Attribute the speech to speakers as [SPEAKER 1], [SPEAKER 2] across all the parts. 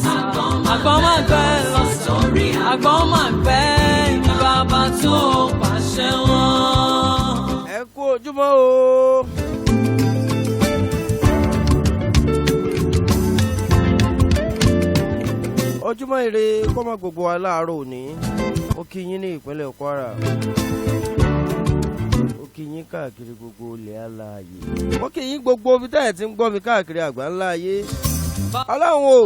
[SPEAKER 1] Lọ́sàn, àgbọ̀n máa gbẹ lọ́sàn, àgbọ̀n máa gbẹ ní bàbá tó pàṣẹ wọn.
[SPEAKER 2] Ẹ kú ojúmọ́ o. Ojúmọ́ ire kó mọ́ gbogbo wa láàárọ̀ òní. Ó kí yín ní ìpínlẹ̀ Kwara, ó kí yín káàkiri gbogbo ilẹ̀ alààyè, ó kí yín gbogbo ibi tẹ́ ẹ̀ ti ń gbọ́ mi káàkiri àgbáńlá ayé. Ọlọ́run o,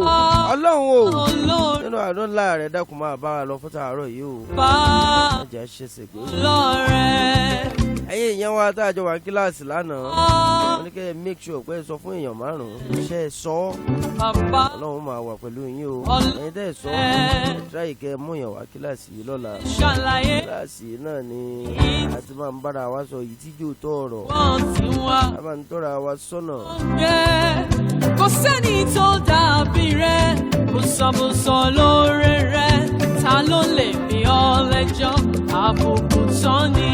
[SPEAKER 2] Ọlọ́run o,
[SPEAKER 1] Olórí
[SPEAKER 2] nínú àánú ńlá rẹ̀, dákun, máa bá wa lọ fún tàárọ̀ yìí o.
[SPEAKER 1] bá
[SPEAKER 2] Ọjà ṣẹṣẹ gbé.
[SPEAKER 1] lọ́rẹ́.
[SPEAKER 2] Ẹ̀yin èèyàn wa tá a jọ wà ní kíláàsì lánàá, mo ní kẹ́ ẹ make sure pé ẹ sọ fún èèyàn márùn-ún. Ṣe é sọ ọ́?
[SPEAKER 1] Bàbá.
[SPEAKER 2] Ọlọ́run máa wà pẹ̀lú yín o. Ẹ̀yin tẹ́ ẹ sọ, ẹ try kẹ́ ẹ mú èèyàn wá kíláàsì yìí lọ́la.
[SPEAKER 1] Ṣàlàyé.
[SPEAKER 2] Kíláàsì náà ni a ti máa ń bára wa sọ yìí tí yóò tọ́ ọ̀rọ̀.
[SPEAKER 1] Wọ́n ti wá.
[SPEAKER 2] A máa ń tọ́ra wa sọ́nà.
[SPEAKER 1] Rẹ̀ kò sẹ́ni tó dàbí rẹ̀, bùsọ̀bùsọ̀ lóore rẹ̀, ta ló lè bí ọ lẹ́jọ́? Àbùkù tán ni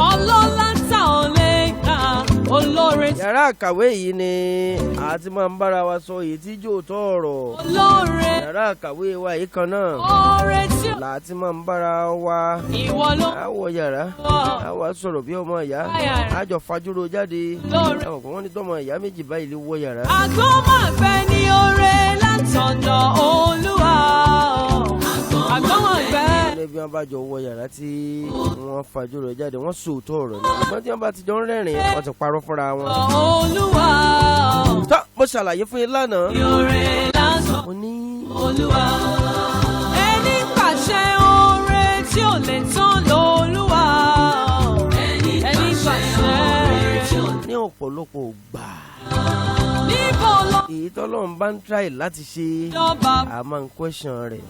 [SPEAKER 1] ọlọ́lá tá ò lè kà, olóore.
[SPEAKER 2] Yàrá àkàwé yìí ni a ti máa ń bára wa sọ yìí tí yóò tọ́ ọ̀rọ̀.
[SPEAKER 1] Olóore.
[SPEAKER 2] Yàrá àkàwé wa yìí kan náà
[SPEAKER 1] oore tí
[SPEAKER 2] là á ti máa ń bára wa.
[SPEAKER 1] Ìwọ ló
[SPEAKER 2] A wọ yàrá,
[SPEAKER 1] wọ̀.
[SPEAKER 2] a wá sọ̀rọ̀ bí ọmọ ìyá, a jọ fajúro jáde.
[SPEAKER 1] Lóore.
[SPEAKER 2] Ẹ̀wọ̀n kò wọ́n ní tọmọ ìyá méjì báyìí lè wọ yàrá.
[SPEAKER 1] Àgbọ̀nmọ̀gbẹ́ ni oore látọ̀dọ̀ Olúwa. Àgbọ̀nmọ̀gbẹ́.
[SPEAKER 2] Ní bí wọ́n bá jọ wọ yàrá tí wọ́n fajúro jáde, wọ́n sòótọ́ ọ̀rọ̀ ni. Ṣùgbọ́n tí wọ́n bá ti jọ ń rẹ́rìn-ín, wọ́n ti parọ́ fúnra wọn.
[SPEAKER 1] Olúwa.
[SPEAKER 2] Tọ́ mo ṣàlàyé fún yín lánàá.
[SPEAKER 1] Ni oore látọ̀dọ̀
[SPEAKER 2] Mo ní
[SPEAKER 1] Olúwa. Ẹni pàṣẹ oore tí ò lè tán lólúwa. Ẹni pàṣẹ oore tí ò
[SPEAKER 2] ní ọ̀pọ̀lọpọ̀ gbà,
[SPEAKER 1] Níbo ló
[SPEAKER 2] èyí tọ́lọ́run bá ń try láti ṣe,
[SPEAKER 1] jọba?
[SPEAKER 2] a máa ń question rẹ̀.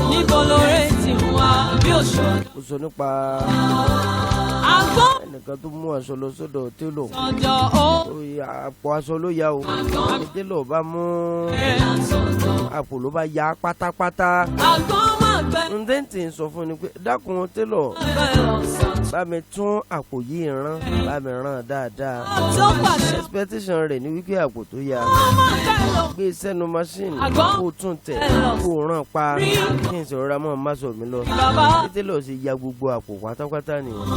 [SPEAKER 1] Níbo lóore ti wá bí òṣù?
[SPEAKER 2] Mo sọ nípa
[SPEAKER 1] Àgbọ̀n
[SPEAKER 2] ẹnìkan tó mú aṣọ lọ sọ́dọ̀ télọ̀.
[SPEAKER 1] ọ̀dọ̀ ó.
[SPEAKER 2] Ó ya àpò aṣọ ló ya o. Ní télọ̀ bá mú àpò, ló bá ya pátápátá.
[SPEAKER 1] Àgbọ̀n máa gbẹ.
[SPEAKER 2] Ǹdẹ́ǹtì ń sọ fún ni pé, dákun télọ̀, bá mi tún àpò yìí rán, bá mi rán dáadáa.
[SPEAKER 1] Tó pàṣẹ.
[SPEAKER 2] Expectation rẹ̀ ní wípé àpò tó ya,
[SPEAKER 1] Ó máa gbẹ lọ.
[SPEAKER 2] gbé sẹ́nu machine,
[SPEAKER 1] Àgbọ̀n.
[SPEAKER 2] kó tún tẹ̀, kó rán pa, kí n sọ̀rọ̀ ra mọ́ má sọ mi lọ.
[SPEAKER 1] Bàbá.
[SPEAKER 2] Bí télọ̀ ṣe ya gbogbo àpò pátápátá nìyẹn.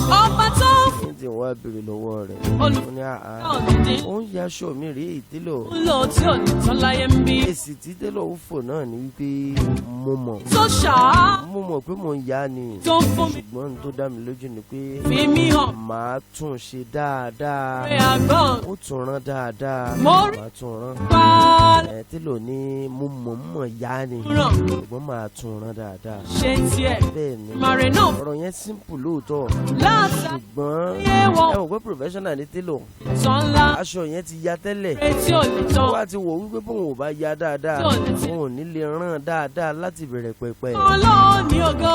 [SPEAKER 1] Ọba tó
[SPEAKER 2] Ní tí wọ́n á béèrè lọ́wọ́ rẹ̀, ó ní àá,
[SPEAKER 1] òdìdí
[SPEAKER 2] ó ń ya aṣọ mi rèé, télọ̀.
[SPEAKER 1] Lò tí ò ní tán láyé ń bí.
[SPEAKER 2] Èsì tí télọ̀ ó fò náà ni wípé mo mọ̀,
[SPEAKER 1] Tó ṣáá.
[SPEAKER 2] mo mọ̀ pé mò ń ya ni,
[SPEAKER 1] Tó fún mi.
[SPEAKER 2] ṣùgbọ́n ohun tó dá mi lójú ni pé
[SPEAKER 1] Fi mí hàn.
[SPEAKER 2] màá tún ṣe dáadáa.
[SPEAKER 1] Pé àgbọ̀n.
[SPEAKER 2] Ó tún rán dáadáa.
[SPEAKER 1] Mo rí.
[SPEAKER 2] Màá tún rán.
[SPEAKER 1] Pa
[SPEAKER 2] Ẹ télọ̀ ní mo mọ̀ mọ̀ ya ni,
[SPEAKER 1] ràn.
[SPEAKER 2] ṣùgbọ́n màá tún rán dáadáa.
[SPEAKER 1] Ṣe tiẹ̀.
[SPEAKER 2] Bẹ́ẹ̀ ni.
[SPEAKER 1] Màrè náà.
[SPEAKER 2] Ọ̀rọ̀ yẹn simple lóòótọ́,
[SPEAKER 1] Láta.
[SPEAKER 2] ṣùgbọ́n
[SPEAKER 1] Yé wọn.
[SPEAKER 2] ẹ mọ̀ pé professional ní télọ̀.
[SPEAKER 1] Tán ńlá.
[SPEAKER 2] Aṣọ yẹn ti ya tẹ́lẹ̀.
[SPEAKER 1] Etí ò ní tán.
[SPEAKER 2] Ó wá ti wò wípé bóun ò bá ya dáadáa,
[SPEAKER 1] Tí ò ní tí-
[SPEAKER 2] òun ò ní lè rán dáadáa láti bẹ̀rẹ̀ pẹ̀pẹ̀
[SPEAKER 1] Ọlọ́run ní ògo.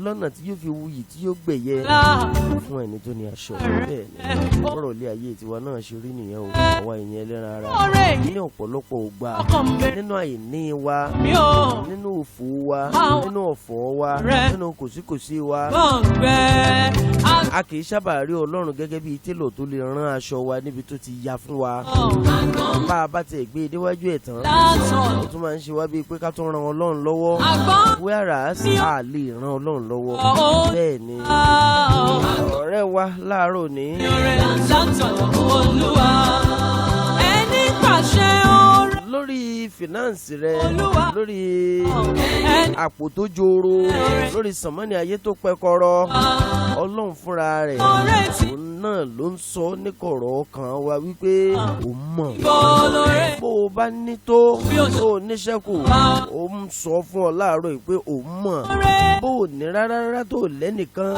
[SPEAKER 2] lọ́nà tí yóò fi wuyì, tí yóò gbẹ̀yẹ
[SPEAKER 1] Lá.
[SPEAKER 2] fún ẹni tó ní aṣọ. Bẹ́ẹ̀ ni ọ̀rọ̀ ilé ayé tiwa náà ṣe rí nìyẹn o, àwa ìyẹn ẹlẹ́ran ara.
[SPEAKER 1] Ọ̀rẹ́ yìí.
[SPEAKER 2] Ní ọ̀pọ̀lọpọ̀ ògbà,
[SPEAKER 1] Ọkàn mi.
[SPEAKER 2] nínú àìní wa,
[SPEAKER 1] Mi ò.
[SPEAKER 2] nínú òfò wa,
[SPEAKER 1] Àwọn-
[SPEAKER 2] nínú ọ̀fọ̀ wa,
[SPEAKER 1] Rẹ.
[SPEAKER 2] nínú kòsíkòsí wa,
[SPEAKER 1] Gbọ̀ngbẹ́.
[SPEAKER 2] a kì í sábà rí Ọlọ́run gẹ́gẹ́ bíi télọ̀ tó lè rán aṣọ wa níbi tó ti ya fún wa.
[SPEAKER 1] Àgbọ̀n.
[SPEAKER 2] Bá a bá tiẹ̀ gbé e déwájú ẹ̀ tán,
[SPEAKER 1] Látọ̀.
[SPEAKER 2] ó tún máa ń ṣe wá bíi pé ká tún ran Ọlọ́run lọ́wọ́,
[SPEAKER 1] Àgbọ̀n.
[SPEAKER 2] whereas a lè ran Ọlọ́run lọ́wọ́.
[SPEAKER 1] Ó.
[SPEAKER 2] Bẹ́ẹ̀ ni ọ̀rẹ́ wa láàárọ̀ ní.
[SPEAKER 1] Oore látọ̀dọ̀ Olúwa. Ẹni pàṣẹ oore.
[SPEAKER 2] Lórí finance rẹ,
[SPEAKER 1] Olúwa.
[SPEAKER 2] lórí
[SPEAKER 1] Ẹni
[SPEAKER 2] àpò tó joro, lórí sànmọ́nì ayé tó pẹ́kọ́rọ́, Ọlọ́run fúnra rẹ̀,
[SPEAKER 1] oore tí
[SPEAKER 2] òun náà ló ń sọ níkọ̀rọ̀ ọkàn wa wípé òun mọ̀.
[SPEAKER 1] Bolóore.
[SPEAKER 2] Bó o bá ní tó
[SPEAKER 1] Bí o ṣe-
[SPEAKER 2] tó o níṣẹ́kù, ó ń sọ fún ọ láàárọ̀ yìí pé òun mọ̀.
[SPEAKER 1] Oore.
[SPEAKER 2] Bó o ní rárá rárá tó o lẹ́nìkan,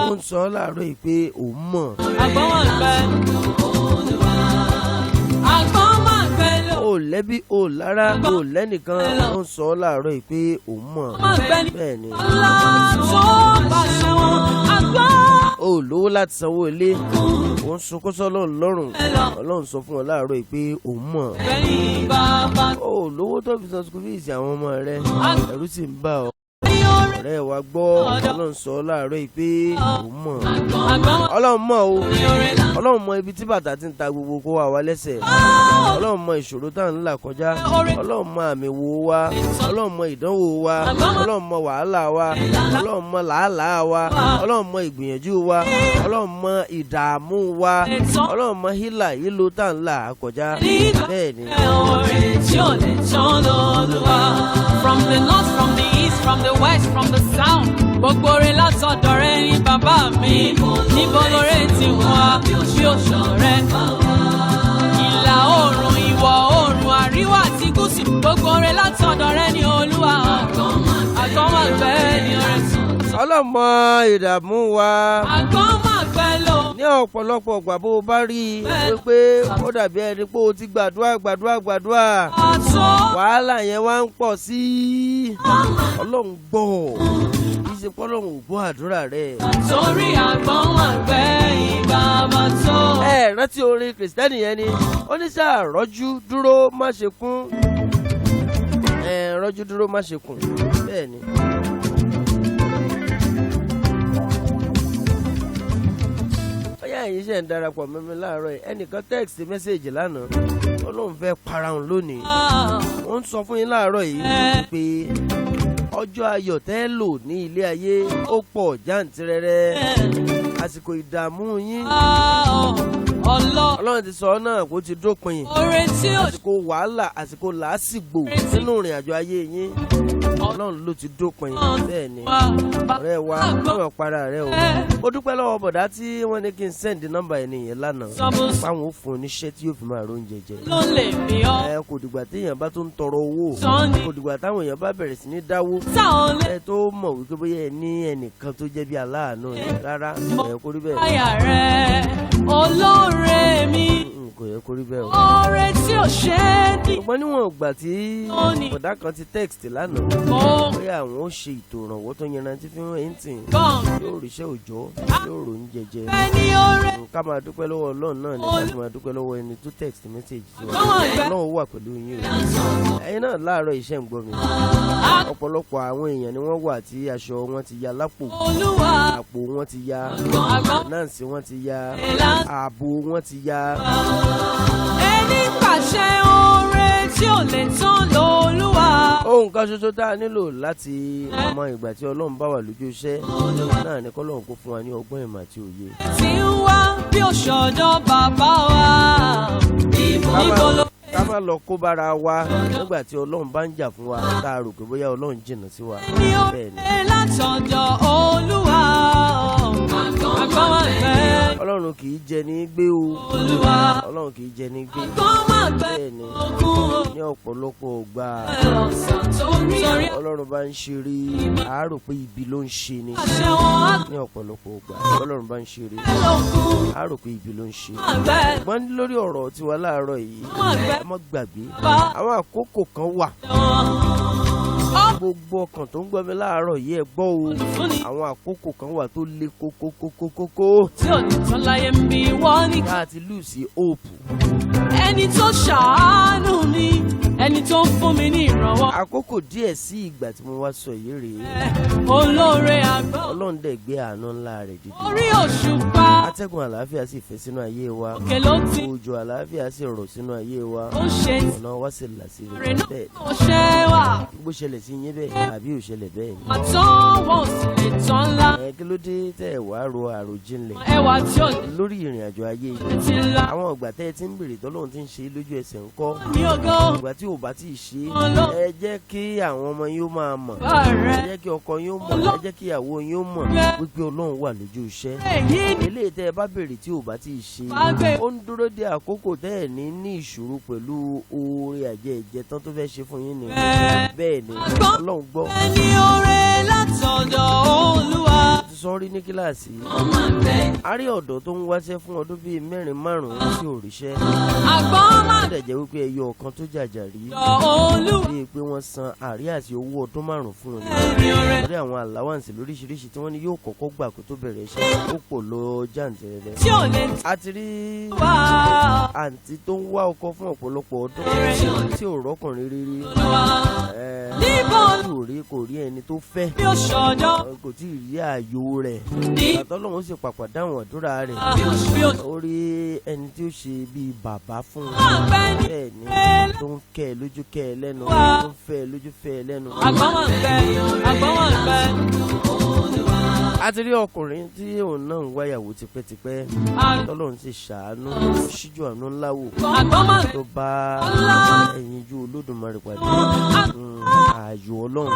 [SPEAKER 2] ó ń sọ láàárọ̀ yìí pé òun mọ̀.
[SPEAKER 1] Àgbọ̀n wà gbẹ. Àgbọ̀n mà gbẹ lọ.
[SPEAKER 2] O lẹ́bí, o lára, o lẹ́nìkan, ó ń sọ láàárọ̀ yìí pé òun mọ̀.
[SPEAKER 1] Má gbẹ ní.
[SPEAKER 2] Bẹ́ẹ̀ ni.
[SPEAKER 1] Ọlá tó pàṣẹ wọn. Àgbọ̀n.
[SPEAKER 2] O lówó láti sanwó ilé, ó ń sunkún sọ́lọ́run lọ́rùn, Ọlọ́run sọ fún ọ láàárọ̀ yìí pé òun mọ̀.
[SPEAKER 1] Gbẹ̀yìn bàbá.
[SPEAKER 2] O lówó tó fi san school fees àwọn ọmọ rẹ, ẹ̀rù sì ń bà ọ́.
[SPEAKER 1] Ní oore.
[SPEAKER 2] Ọ̀rẹ́ wa gbọ́, Ọlọ́run sọ láàárọ̀ yìí pé òun mọ̀.
[SPEAKER 1] Àgbọ̀n
[SPEAKER 2] Ọlọ́run mọ̀ o.
[SPEAKER 1] ní oore là.
[SPEAKER 2] Ọlọ́run mọ ibi tí bàtà ti ń ta gbogbo kó wa wá lẹ́sẹ̀. Ọlọ́run mọ ìṣòro tá à ń là kọjá. Ọlọ́run mọ àmì wo wa. Ọlọ́run mọ ìdánwò wa. Ọlọ́run mọ wàhálà wa. Ọlọ́run mọ làálàá wa. Ọlọ́run mọ ìgbìyànjú wa. Ọlọ́run mọ ìdààmú wa. Ọlọ́run mọ hílà hílo tá à ń là kọjá. Bẹ́ẹ̀ ni.
[SPEAKER 1] Oore tí ò lè tán lọ́lúwa. From the north, from the east, from the west, from the south. Gbogbo oore látọ̀dọ̀ rẹ ní bàbá mi. Níbo lóore ti wá bí òṣàn rẹ? Ìlà oòrùn, ìwọ̀ oòrùn, àríwá àti gúúsù. Gbogbo oore látọ̀dọ̀ rẹ ní Olúwa. Àgbọ̀nmọ̀gbẹ́ ni oore tán.
[SPEAKER 2] Ọlọ́run mọ ìdààmú wa.
[SPEAKER 1] Àgbọ̀nmọ̀gbẹ́ ló.
[SPEAKER 2] Ní ọ̀pọ̀lọpọ̀ ìgbà bó o bá rí i wípé ó dàbí ẹni pé o ti gbàdúrà gbàdúrà gbàdúrà,
[SPEAKER 1] Àtọ́.
[SPEAKER 2] wàhálà yẹn wá ń pọ̀ sí i. Ọlọ́run gbọ́, kì í ṣe pé Ọlọ́run ò gbọ́ àdúrà rẹ̀.
[SPEAKER 1] Torí àgbọ̀nmọ̀gbẹ́ ìgbà máa tó.
[SPEAKER 2] Ẹ rántí orin Kìrìsìtẹ́nì yẹn ni ó ní sáà rọ́jú dúró má ṣe kún. Ẹ rọ́jú dúró má ṣe kùn, bẹ́ẹ̀ ni. Bóyá ẹ̀yin ṣe ń darapọ̀ mọ́ mi láàárọ̀ yìí, ẹnìkan text message lánàá, ó lóun fẹ́ para òun lónìí. Wọ́n ń sọ fún yín láàárọ̀ yìí pé ọjọ́ ayọ̀ tẹ́ lò ní ilé ayé ó pọ̀ jàǹtìrẹrẹ, àsìkò ìdààmú yín Ọlọ́run ti sọ ọ́ náà kó ti dópin.
[SPEAKER 1] Oore tí ò
[SPEAKER 2] Àsìkò wàhálà, àsìkò làásìgbò nínú ìrìn àjò ayé yín, Ọlọ́run ló ti dópin. Bẹ́ẹ̀ ni, ọ̀rẹ́ wa, ọ̀rọ̀ para rẹ o. Ó dúpẹ́ lọ́wọ́ bọ̀dá tí wọ́n ní kí n send nọ́mbà ẹni yẹn lánàá, páwọn ò fún un níṣẹ́ tí yóò fi máa róúnjẹ jẹ.
[SPEAKER 1] Ló lè bí ọ.
[SPEAKER 2] Ẹ kò dìgbà téèyàn bá tó ń tọrọ owó,
[SPEAKER 1] Sọ́ni.
[SPEAKER 2] kò dìgbà táwọn èèyàn bá bẹ̀rẹ̀ sí ní dáwó
[SPEAKER 1] Táwọn lè
[SPEAKER 2] ẹ tó mọ̀ wípé bóyá ẹ ní ẹnìkan tó jẹ́ bí aláàánú yẹn. Rárá, kò yẹ kó rí bẹ́ẹ̀.
[SPEAKER 1] Àyà rẹ̀ olóore mi.
[SPEAKER 2] Kò yẹ kó rí bẹ́ẹ̀ o.
[SPEAKER 1] Oore tí ò ṣe é dì.
[SPEAKER 2] Ṣùgbọ́n níwọ̀n ìgbà tí
[SPEAKER 1] Sọ́ni.
[SPEAKER 2] bọ̀dá kan ti text lánàá
[SPEAKER 1] Mo
[SPEAKER 2] bóyá àwọn ó ṣe ètò ìrànwọ́ tó yanrantí fún ẹ̀ǹtì,
[SPEAKER 1] gbọ̀n
[SPEAKER 2] yóò ríṣẹ́ òòjọ́, yóò ròúnjẹ jẹ.
[SPEAKER 1] ẹni oore.
[SPEAKER 2] Ká máa dúpẹ́ lọ́wọ́ Ọlọ́run náà ni, ká sì máa dúpẹ́ lọ́wọ́ ẹni tó text message sí wa.
[SPEAKER 1] Àgbọ̀nmọ̀gbẹ́.
[SPEAKER 2] Ọlọ́run wà pẹ̀lú yín o. Ẹ̀yin náà láàárọ̀ iṣẹ́ ń gbọ́ mi. Ọ̀pọ̀lọpọ̀ àwọn èèyàn ni wọ́n wà tí aṣọ wọn ti ya lápò,
[SPEAKER 1] Olúwa.
[SPEAKER 2] àpò wọn ti ya,
[SPEAKER 1] Àgbọ̀n
[SPEAKER 2] náǹsì wọn ti ya,
[SPEAKER 1] ìlà.
[SPEAKER 2] ààbò wọn ti ya.
[SPEAKER 1] Ẹni pàṣẹ oore tí ò lè tán lÓlúwa.
[SPEAKER 2] Ohun kan ṣoṣo tá a nílò láti mọ ìgbà tí Ọlọ́run bá wà lójú iṣẹ́ náà ni kọ́lọ́run kó fún wa ní ọgbọ́n ìmọ̀ àti òye.
[SPEAKER 1] Tí ń wá bí òṣòdọ̀ bàbá wa. Níbo ló
[SPEAKER 2] Ká má lọ kó bára wa nígbà tí Ọlọ́run bá ń jà fún wa, tá a rò pé bóyá Ọlọ́run jìnnà sí wa.
[SPEAKER 1] ní
[SPEAKER 2] Bẹ́ẹ̀ ni.
[SPEAKER 1] oore látọ̀dọ̀ Olúwa. Àgbọ̀nmọ̀gbẹ́
[SPEAKER 2] Ọlọ́run kì í jẹ ní gbé o.
[SPEAKER 1] Olúwa.
[SPEAKER 2] Ọlọ́run kì í jẹ ní gbé.
[SPEAKER 1] Àgbọ̀nmọ̀gbẹ́
[SPEAKER 2] Bẹ́ẹ̀ ni.
[SPEAKER 1] ogun
[SPEAKER 2] Ní ọ̀pọ̀lọpọ̀ ọgbà
[SPEAKER 1] ọ̀sán torí
[SPEAKER 2] Ọlọ́run bá ń ṣeré, a rò pé ibi ló ń ṣe ni.
[SPEAKER 1] àṣẹ wọn
[SPEAKER 2] Ní ọ̀pọ̀lọpọ̀ ọgbà Ọlọ́run bá ń ṣeré,
[SPEAKER 1] àgbẹ̀lógún
[SPEAKER 2] a rò pé ibi ló ń ṣe.
[SPEAKER 1] àgbẹ̀
[SPEAKER 2] Ṣùgbọ́n lórí ọ̀rọ̀ tiwa láàárọ̀ yìí, ẹ má gbàgbé
[SPEAKER 1] bá
[SPEAKER 2] àwọn àkókò kan wà.
[SPEAKER 1] wọn.
[SPEAKER 2] Gbogbo ọkàn tó ń gbọ́ mi láàárọ̀ yìí, ẹ gbọ́ o.
[SPEAKER 1] Olùfúnni
[SPEAKER 2] Àwọn àkókò kan wà tó le kókókókókó
[SPEAKER 1] tí ò ní tán láyé ń bí wọ́n ní.
[SPEAKER 2] tá a ti lùsì hope.
[SPEAKER 1] Ẹni tó ṣàánú mi, ẹni tó ń fún mi ní ìrànwọ́.
[SPEAKER 2] Àkókò díẹ̀ sí ìgbà tí mo wá sọ yìí rèé,
[SPEAKER 1] Olóore àgbọ̀
[SPEAKER 2] Ọlọ́run dẹ̀ gbé àánú ńlá rẹ̀ dìde.
[SPEAKER 1] orí òṣùpá
[SPEAKER 2] Atẹ́gùn àlàáfíà sì fẹ́ sínú ayé wa,
[SPEAKER 1] òkè ló ti
[SPEAKER 2] òjò àlàáfíà sì rọ̀ sínú ayé wa,
[SPEAKER 1] ó ṣe
[SPEAKER 2] ọ̀nà wa sì là sí
[SPEAKER 1] rè
[SPEAKER 2] rẹ̀.
[SPEAKER 1] náà
[SPEAKER 2] Bẹ́ẹ̀
[SPEAKER 1] ó ṣe wà.
[SPEAKER 2] bó ṣẹlẹ̀ sí yín bẹ́ẹ̀ àbí ò ṣẹlẹ̀ bẹ́ẹ̀ ni.
[SPEAKER 1] Àtọ́ wọn ò sì lè tán ńlá.
[SPEAKER 2] Ẹ kí ló dé tẹ́ ẹ wá ro àròjinlẹ̀
[SPEAKER 1] Ẹwà tí ò ní
[SPEAKER 2] lórí ìrìn àjò ayé yìí?
[SPEAKER 1] ti la
[SPEAKER 2] Àwọn ìgbà tẹ́ ẹ ti ń bèrè tọ́lọ́run ti ń ṣe lójú ẹsẹ̀ ńkọ́?
[SPEAKER 1] ní ògo
[SPEAKER 2] Ìgbà tí ò bá tí ì ṣe,
[SPEAKER 1] Ọlọ́run.
[SPEAKER 2] ẹ jẹ́ kí àwọn ọmọ yín ó máa mọ̀,
[SPEAKER 1] bá
[SPEAKER 2] ẹ
[SPEAKER 1] rẹ.
[SPEAKER 2] jẹ́ kí ọkọ yín ó mọ̀, ẹ jẹ́ kí ìyàwó yín ó mọ̀ wípé Ọlọ́run wà lójú iṣẹ́.
[SPEAKER 1] Èyí ni
[SPEAKER 2] Eléyìí tẹ́ ẹ bá bèrè tí ò bá tí ì ṣe,
[SPEAKER 1] bá gbé
[SPEAKER 2] ó ń dúró de àkókò tẹ́ ẹ̀ ní ní ìṣòro pẹ̀lú oore àjẹjẹ tán tó fẹ́ ṣe fún yín ni.
[SPEAKER 1] bẹ́ẹ̀.
[SPEAKER 2] Bẹ́ẹ̀ ni, Ọlọ́run gbọ́.
[SPEAKER 1] Ẹni oore látọ̀dọ̀ Olúwa.
[SPEAKER 2] Ti sọ rí ní kíláàsì. A rí ọ̀dọ́ tó ń wáṣẹ́ fún ọdún bíi mẹ́rin márùn-ún tí ò ríṣẹ́.
[SPEAKER 1] Àgbọ̀n máa
[SPEAKER 2] Ó dẹ̀ jẹ́ wípé ẹyọ ọ̀kan tó jàjà rí
[SPEAKER 1] jọ Olúwa
[SPEAKER 2] bíi pé wọ́n san àríyàsí owó ọdún márùn-ún fún un ni.
[SPEAKER 1] ní oore.
[SPEAKER 2] Lórí àwọn àláwáǹsì lóríṣiríṣi tí wọ́n ní yóò kọ́kọ́ gbà kó tó bẹ̀rẹ̀ iṣẹ́ ó pọ̀ lọ jàǹtìrẹrẹ.
[SPEAKER 1] Tí ò lè
[SPEAKER 2] A ti rí
[SPEAKER 1] wá
[SPEAKER 2] àǹtí tó ń wá ọkọ fún ọ̀pọ̀lọpọ̀ ọdún tí ò rọ́kùnrin rírí.
[SPEAKER 1] Olúwa. Níbo
[SPEAKER 2] Tí ò rí kò rí ẹni tó fẹ́,
[SPEAKER 1] bí ó ṣọ̀dọ̀
[SPEAKER 2] kò tí ì rí ààyò rẹ̀.
[SPEAKER 1] ní
[SPEAKER 2] Àtọ́lọ́hún sì pàpà dáhùn àdúrà rẹ̀.
[SPEAKER 1] bí ó
[SPEAKER 2] Ó rí ẹni tí ó ṣe bíi bàbá fún un.
[SPEAKER 1] máa gbẹ́ ní
[SPEAKER 2] Bẹ́ẹ̀ ni, tó ń kẹ́ ẹ lójú kẹ́ ẹ lẹ́nu, tó ń fẹ́ ẹ lójú fẹ́ ẹ lẹ́nu.
[SPEAKER 1] Àgbọ̀n máa gbẹ́, àgbọ̀n máa gbẹ́.
[SPEAKER 2] A ti rí ọkùnrin tí òun náà ń wáyàwó tipẹ́tipẹ́, tọ́lọ́run sì ṣàánú, ó ṣíjú àánú ńlá wò,
[SPEAKER 1] Àgbọ̀n máa
[SPEAKER 2] tó bá ẹyinjú Olódùmarè pàdé, ààyò Ọlọ́run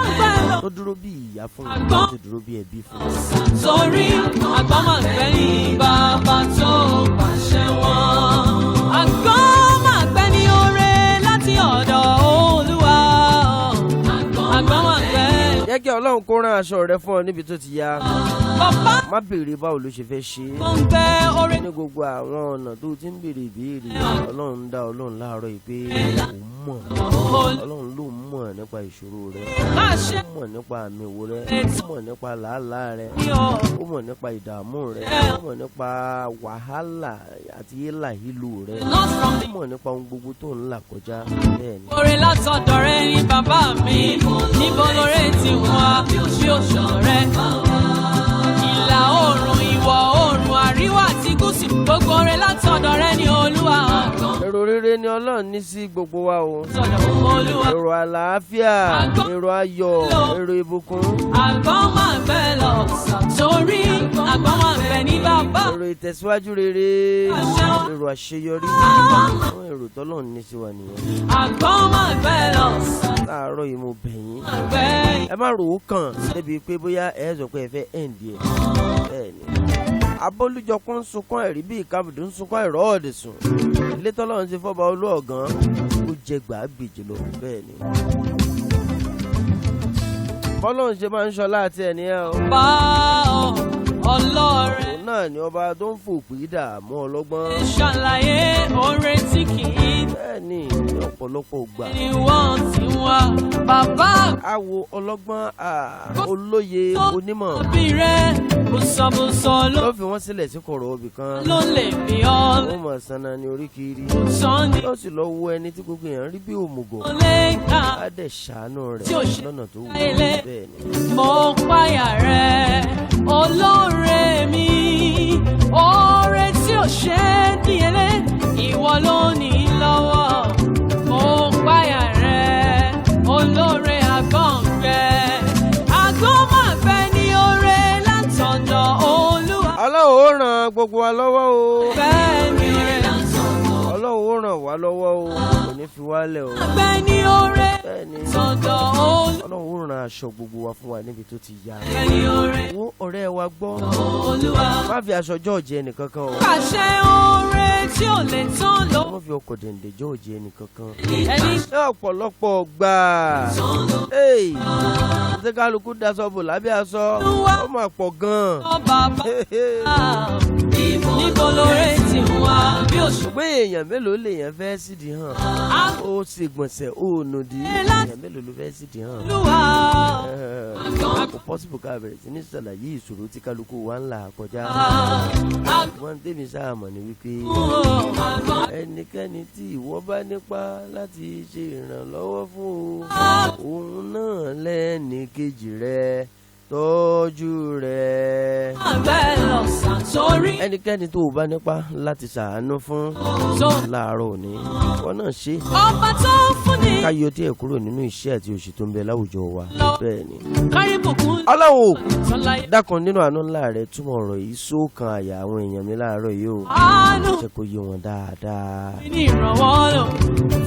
[SPEAKER 2] tó dúró bí ìyá fún un, tó sì dúró bí ẹbí fún un.
[SPEAKER 1] Torí àgbọ̀n máa gbẹ́ ní bàbá tó pàṣẹ wọn. Àgbọ̀n máa gbẹ́ ní oore láti ọ̀dọ̀ Olúwa. Àgbọ̀n máa gbẹ́.
[SPEAKER 2] Jẹ́ kí Ọlọ́run kó rán aṣọ rẹ fún ọ níbi tó ti ya.
[SPEAKER 1] Bàbá
[SPEAKER 2] Má béèrè báwo ló ṣe fẹ́ ṣe é.
[SPEAKER 1] tó ń gbẹ́ oore
[SPEAKER 2] Ní gbogbo àwọn ọ̀nà tó ti ń béèrè ìbéèrè, Ọlọ́run dá Ọlọ́run láàárọ̀ yìí pé òun mọ̀. Ọlọ́run ló mọ̀ nípa ìṣòro rẹ,
[SPEAKER 1] Má ṣe
[SPEAKER 2] ó mọ̀ nípa àmì ìwò rẹ, ó mọ̀ nípa làálàá rẹ,
[SPEAKER 1] ní ọ.
[SPEAKER 2] ó mọ̀ nípa ìdààmú rẹ, ó mọ̀ nípa wàhálà àti hílàhílo rẹ,
[SPEAKER 1] Not from
[SPEAKER 2] ó mọ̀ nípa ohun gbogbo tó ń là kọjá. Bẹ́ẹ̀ ni.
[SPEAKER 1] Oore látọ̀dọ̀ rẹ ni bàbá mi, níbo lóore ti wá bí ó ṣọ̀rẹ́. Ìlà oòrùn, ìwọ̀ oòrùn, àríwá àti gúúsù, gbogbo oore látọ̀dọ̀ rẹ ni Olúwa.
[SPEAKER 2] Èrò rere ni Ọlọ́run ní sí gbogbo wa o.
[SPEAKER 1] Látọ̀dọ̀ Olúwa.
[SPEAKER 2] Èrò àlàáfíà, èrò ayọ̀, èrò ìbùkún,
[SPEAKER 1] Àgbọ̀n máa gbẹ lọ, torí àgbọ̀n máa gbẹ ní bàbá.
[SPEAKER 2] èrò ìtẹ̀síwájú rere, èrò àṣeyọrí. Àwọn èrò tọ́lọ́run ní sí wa nìyẹn.
[SPEAKER 1] Àgbọ̀n máa gbẹ lọ,
[SPEAKER 2] Láàárọ̀ yìí mo bẹ̀ yín.
[SPEAKER 1] gbẹ.
[SPEAKER 2] Ẹ má rò ó kàn débi pé bóyá ẹ sọ pé ẹ fẹ́ ẹ̀ǹdì ẹ̀. Bẹ́ẹ̀ ni. Abólújọpọ̀ ń sunkún ẹ̀rí bí ìkàbùdù ń sunkún ẹ̀rọ ọ̀dẹ̀ sùn. Ilé tọ́lọ́run ti fọ́ba olú ọ̀gán ó jẹ gbàgbèjì lọ. Bẹ́ẹ̀ ni. Bọ́lọ́run ṣe máa ń ṣọlá àti ẹ̀ nìyẹn o.
[SPEAKER 1] Bá ọ ọlọ́rẹ̀
[SPEAKER 2] Òun náà ni ọba tó ń fòpin dààmú ọlọ́gbọ́n.
[SPEAKER 1] ṣàlàyé oore tí kì í
[SPEAKER 2] Bẹ́ẹ̀ ni, ní ọ̀pọ̀lọpọ̀ ìgbà.
[SPEAKER 1] ni wọ́n ti wá bàbá
[SPEAKER 2] A wo ọlọ́gbọ́n, olóye, onímọ̀.
[SPEAKER 1] bí rẹ̀ bùsọ̀bùsọ̀ ló
[SPEAKER 2] Ló fi wọ́n sílẹ̀ sí kọ̀rọ̀ obì kan.
[SPEAKER 1] ló lè bí ọ
[SPEAKER 2] Wọ́n mọ̀ sanna ní orí kiri.
[SPEAKER 1] sàn ní
[SPEAKER 2] Yóò sì lọ wo ẹni tí gbogbo èèyàn rí bí òmùgọ̀.
[SPEAKER 1] lè kà
[SPEAKER 2] Á dẹ̀ ṣàánú rẹ̀
[SPEAKER 1] Tí ò ṣe
[SPEAKER 2] lọ́nà tó wù ú.
[SPEAKER 1] ilé.
[SPEAKER 2] Bẹ́ẹ̀ ni.
[SPEAKER 1] Mo páyà rẹ̀ olóore mi, oore tí ò ṣe é díyelé, ìwọ ló ní lọ́wọ́. Mo páyà rẹ̀ olóore àgbọ̀ngbẹ, àgbọ̀nmọ̀gbẹ ní oore látọ̀dọ̀ Olúwa.
[SPEAKER 2] Ọlọ́run ó ràn gbogbo wa lọ́wọ́ o.
[SPEAKER 1] Bẹ́ẹ̀ ni oore
[SPEAKER 2] Ọlọ́run ó ràn wá lọ́wọ́ o. Kò ní fi wálẹ̀ o.
[SPEAKER 1] gbẹ ní oore
[SPEAKER 2] Bẹ́ẹ̀ ni.
[SPEAKER 1] látọ̀dọ̀ Olúwa.
[SPEAKER 2] Ọlọ́run ó ràn aṣọ gbogbo wa fún wa níbi tó ti yá.
[SPEAKER 1] Gbẹ ní oore
[SPEAKER 2] Wo ọ̀rẹ́ wa gbọ́.
[SPEAKER 1] Olúwa.
[SPEAKER 2] Má fi aṣọ jọ́ọ̀jì ẹnìkankan o.
[SPEAKER 1] Pàṣẹ oore tí ò lè tán lọ.
[SPEAKER 2] Má fi ọkọ̀ dẹ̀ǹdẹ̀ jọ́ọ̀jì ẹnìkankan.
[SPEAKER 1] Ẹni
[SPEAKER 2] Ní ọ̀pọ̀lọpọ̀ gbà. Hey! Ṣé kálukú daṣọ bò lábẹ́ aṣọ? Ó mà pọ̀ gan-an.
[SPEAKER 1] sọ bàbá níbo lóore ti wá bí oṣù.
[SPEAKER 2] Ṣùgbọ́n èèyàn mélòó lèèyàn fẹ́ sídìí hàn? Ó sì gbọ̀nsẹ̀ ó nùdí. Èèyàn mélòó ló fẹ́ sídìí hàn?
[SPEAKER 1] Olúwa
[SPEAKER 2] Kò pọ́sibù ká bẹ̀rẹ̀ sí ní ṣàlàyé ìṣòro tí kálukú wa ń là kọjá. Wọ́n tèmi sáà mọ̀ ní wípé ẹnikẹ́ni tí ìwọ bá nípa láti ṣe ìrànlọ́wọ́ fún o, òun náà lẹ́ni kejì rẹ, tọ́jú rẹ.
[SPEAKER 1] Àgbẹ̀ lọ sàtórí
[SPEAKER 2] Ẹnikẹ́ni tó o bá nípa láti ṣàánú fún
[SPEAKER 1] tó
[SPEAKER 2] láàárọ̀ òní, wọn náà ṣe
[SPEAKER 1] ọba tó fún ni
[SPEAKER 2] ká yọ díẹ̀ kúrò nínú ìṣẹ́ àti òṣì tó ń bẹ láwùjọ wa. Bẹ́ẹ̀ ni.
[SPEAKER 1] Kárí bùkún
[SPEAKER 2] Ọlọ́run o,
[SPEAKER 1] tọ́láyé
[SPEAKER 2] dákun nínú àánú ńlá rẹ túmọ̀ ọ̀rọ̀ yìí sóòkan àyà àwọn èèyàn mi láàárọ̀ yìí o.
[SPEAKER 1] Àánú
[SPEAKER 2] Jẹ́ kó yé wọn dáadáa.
[SPEAKER 1] ní ìrànwọ́ lò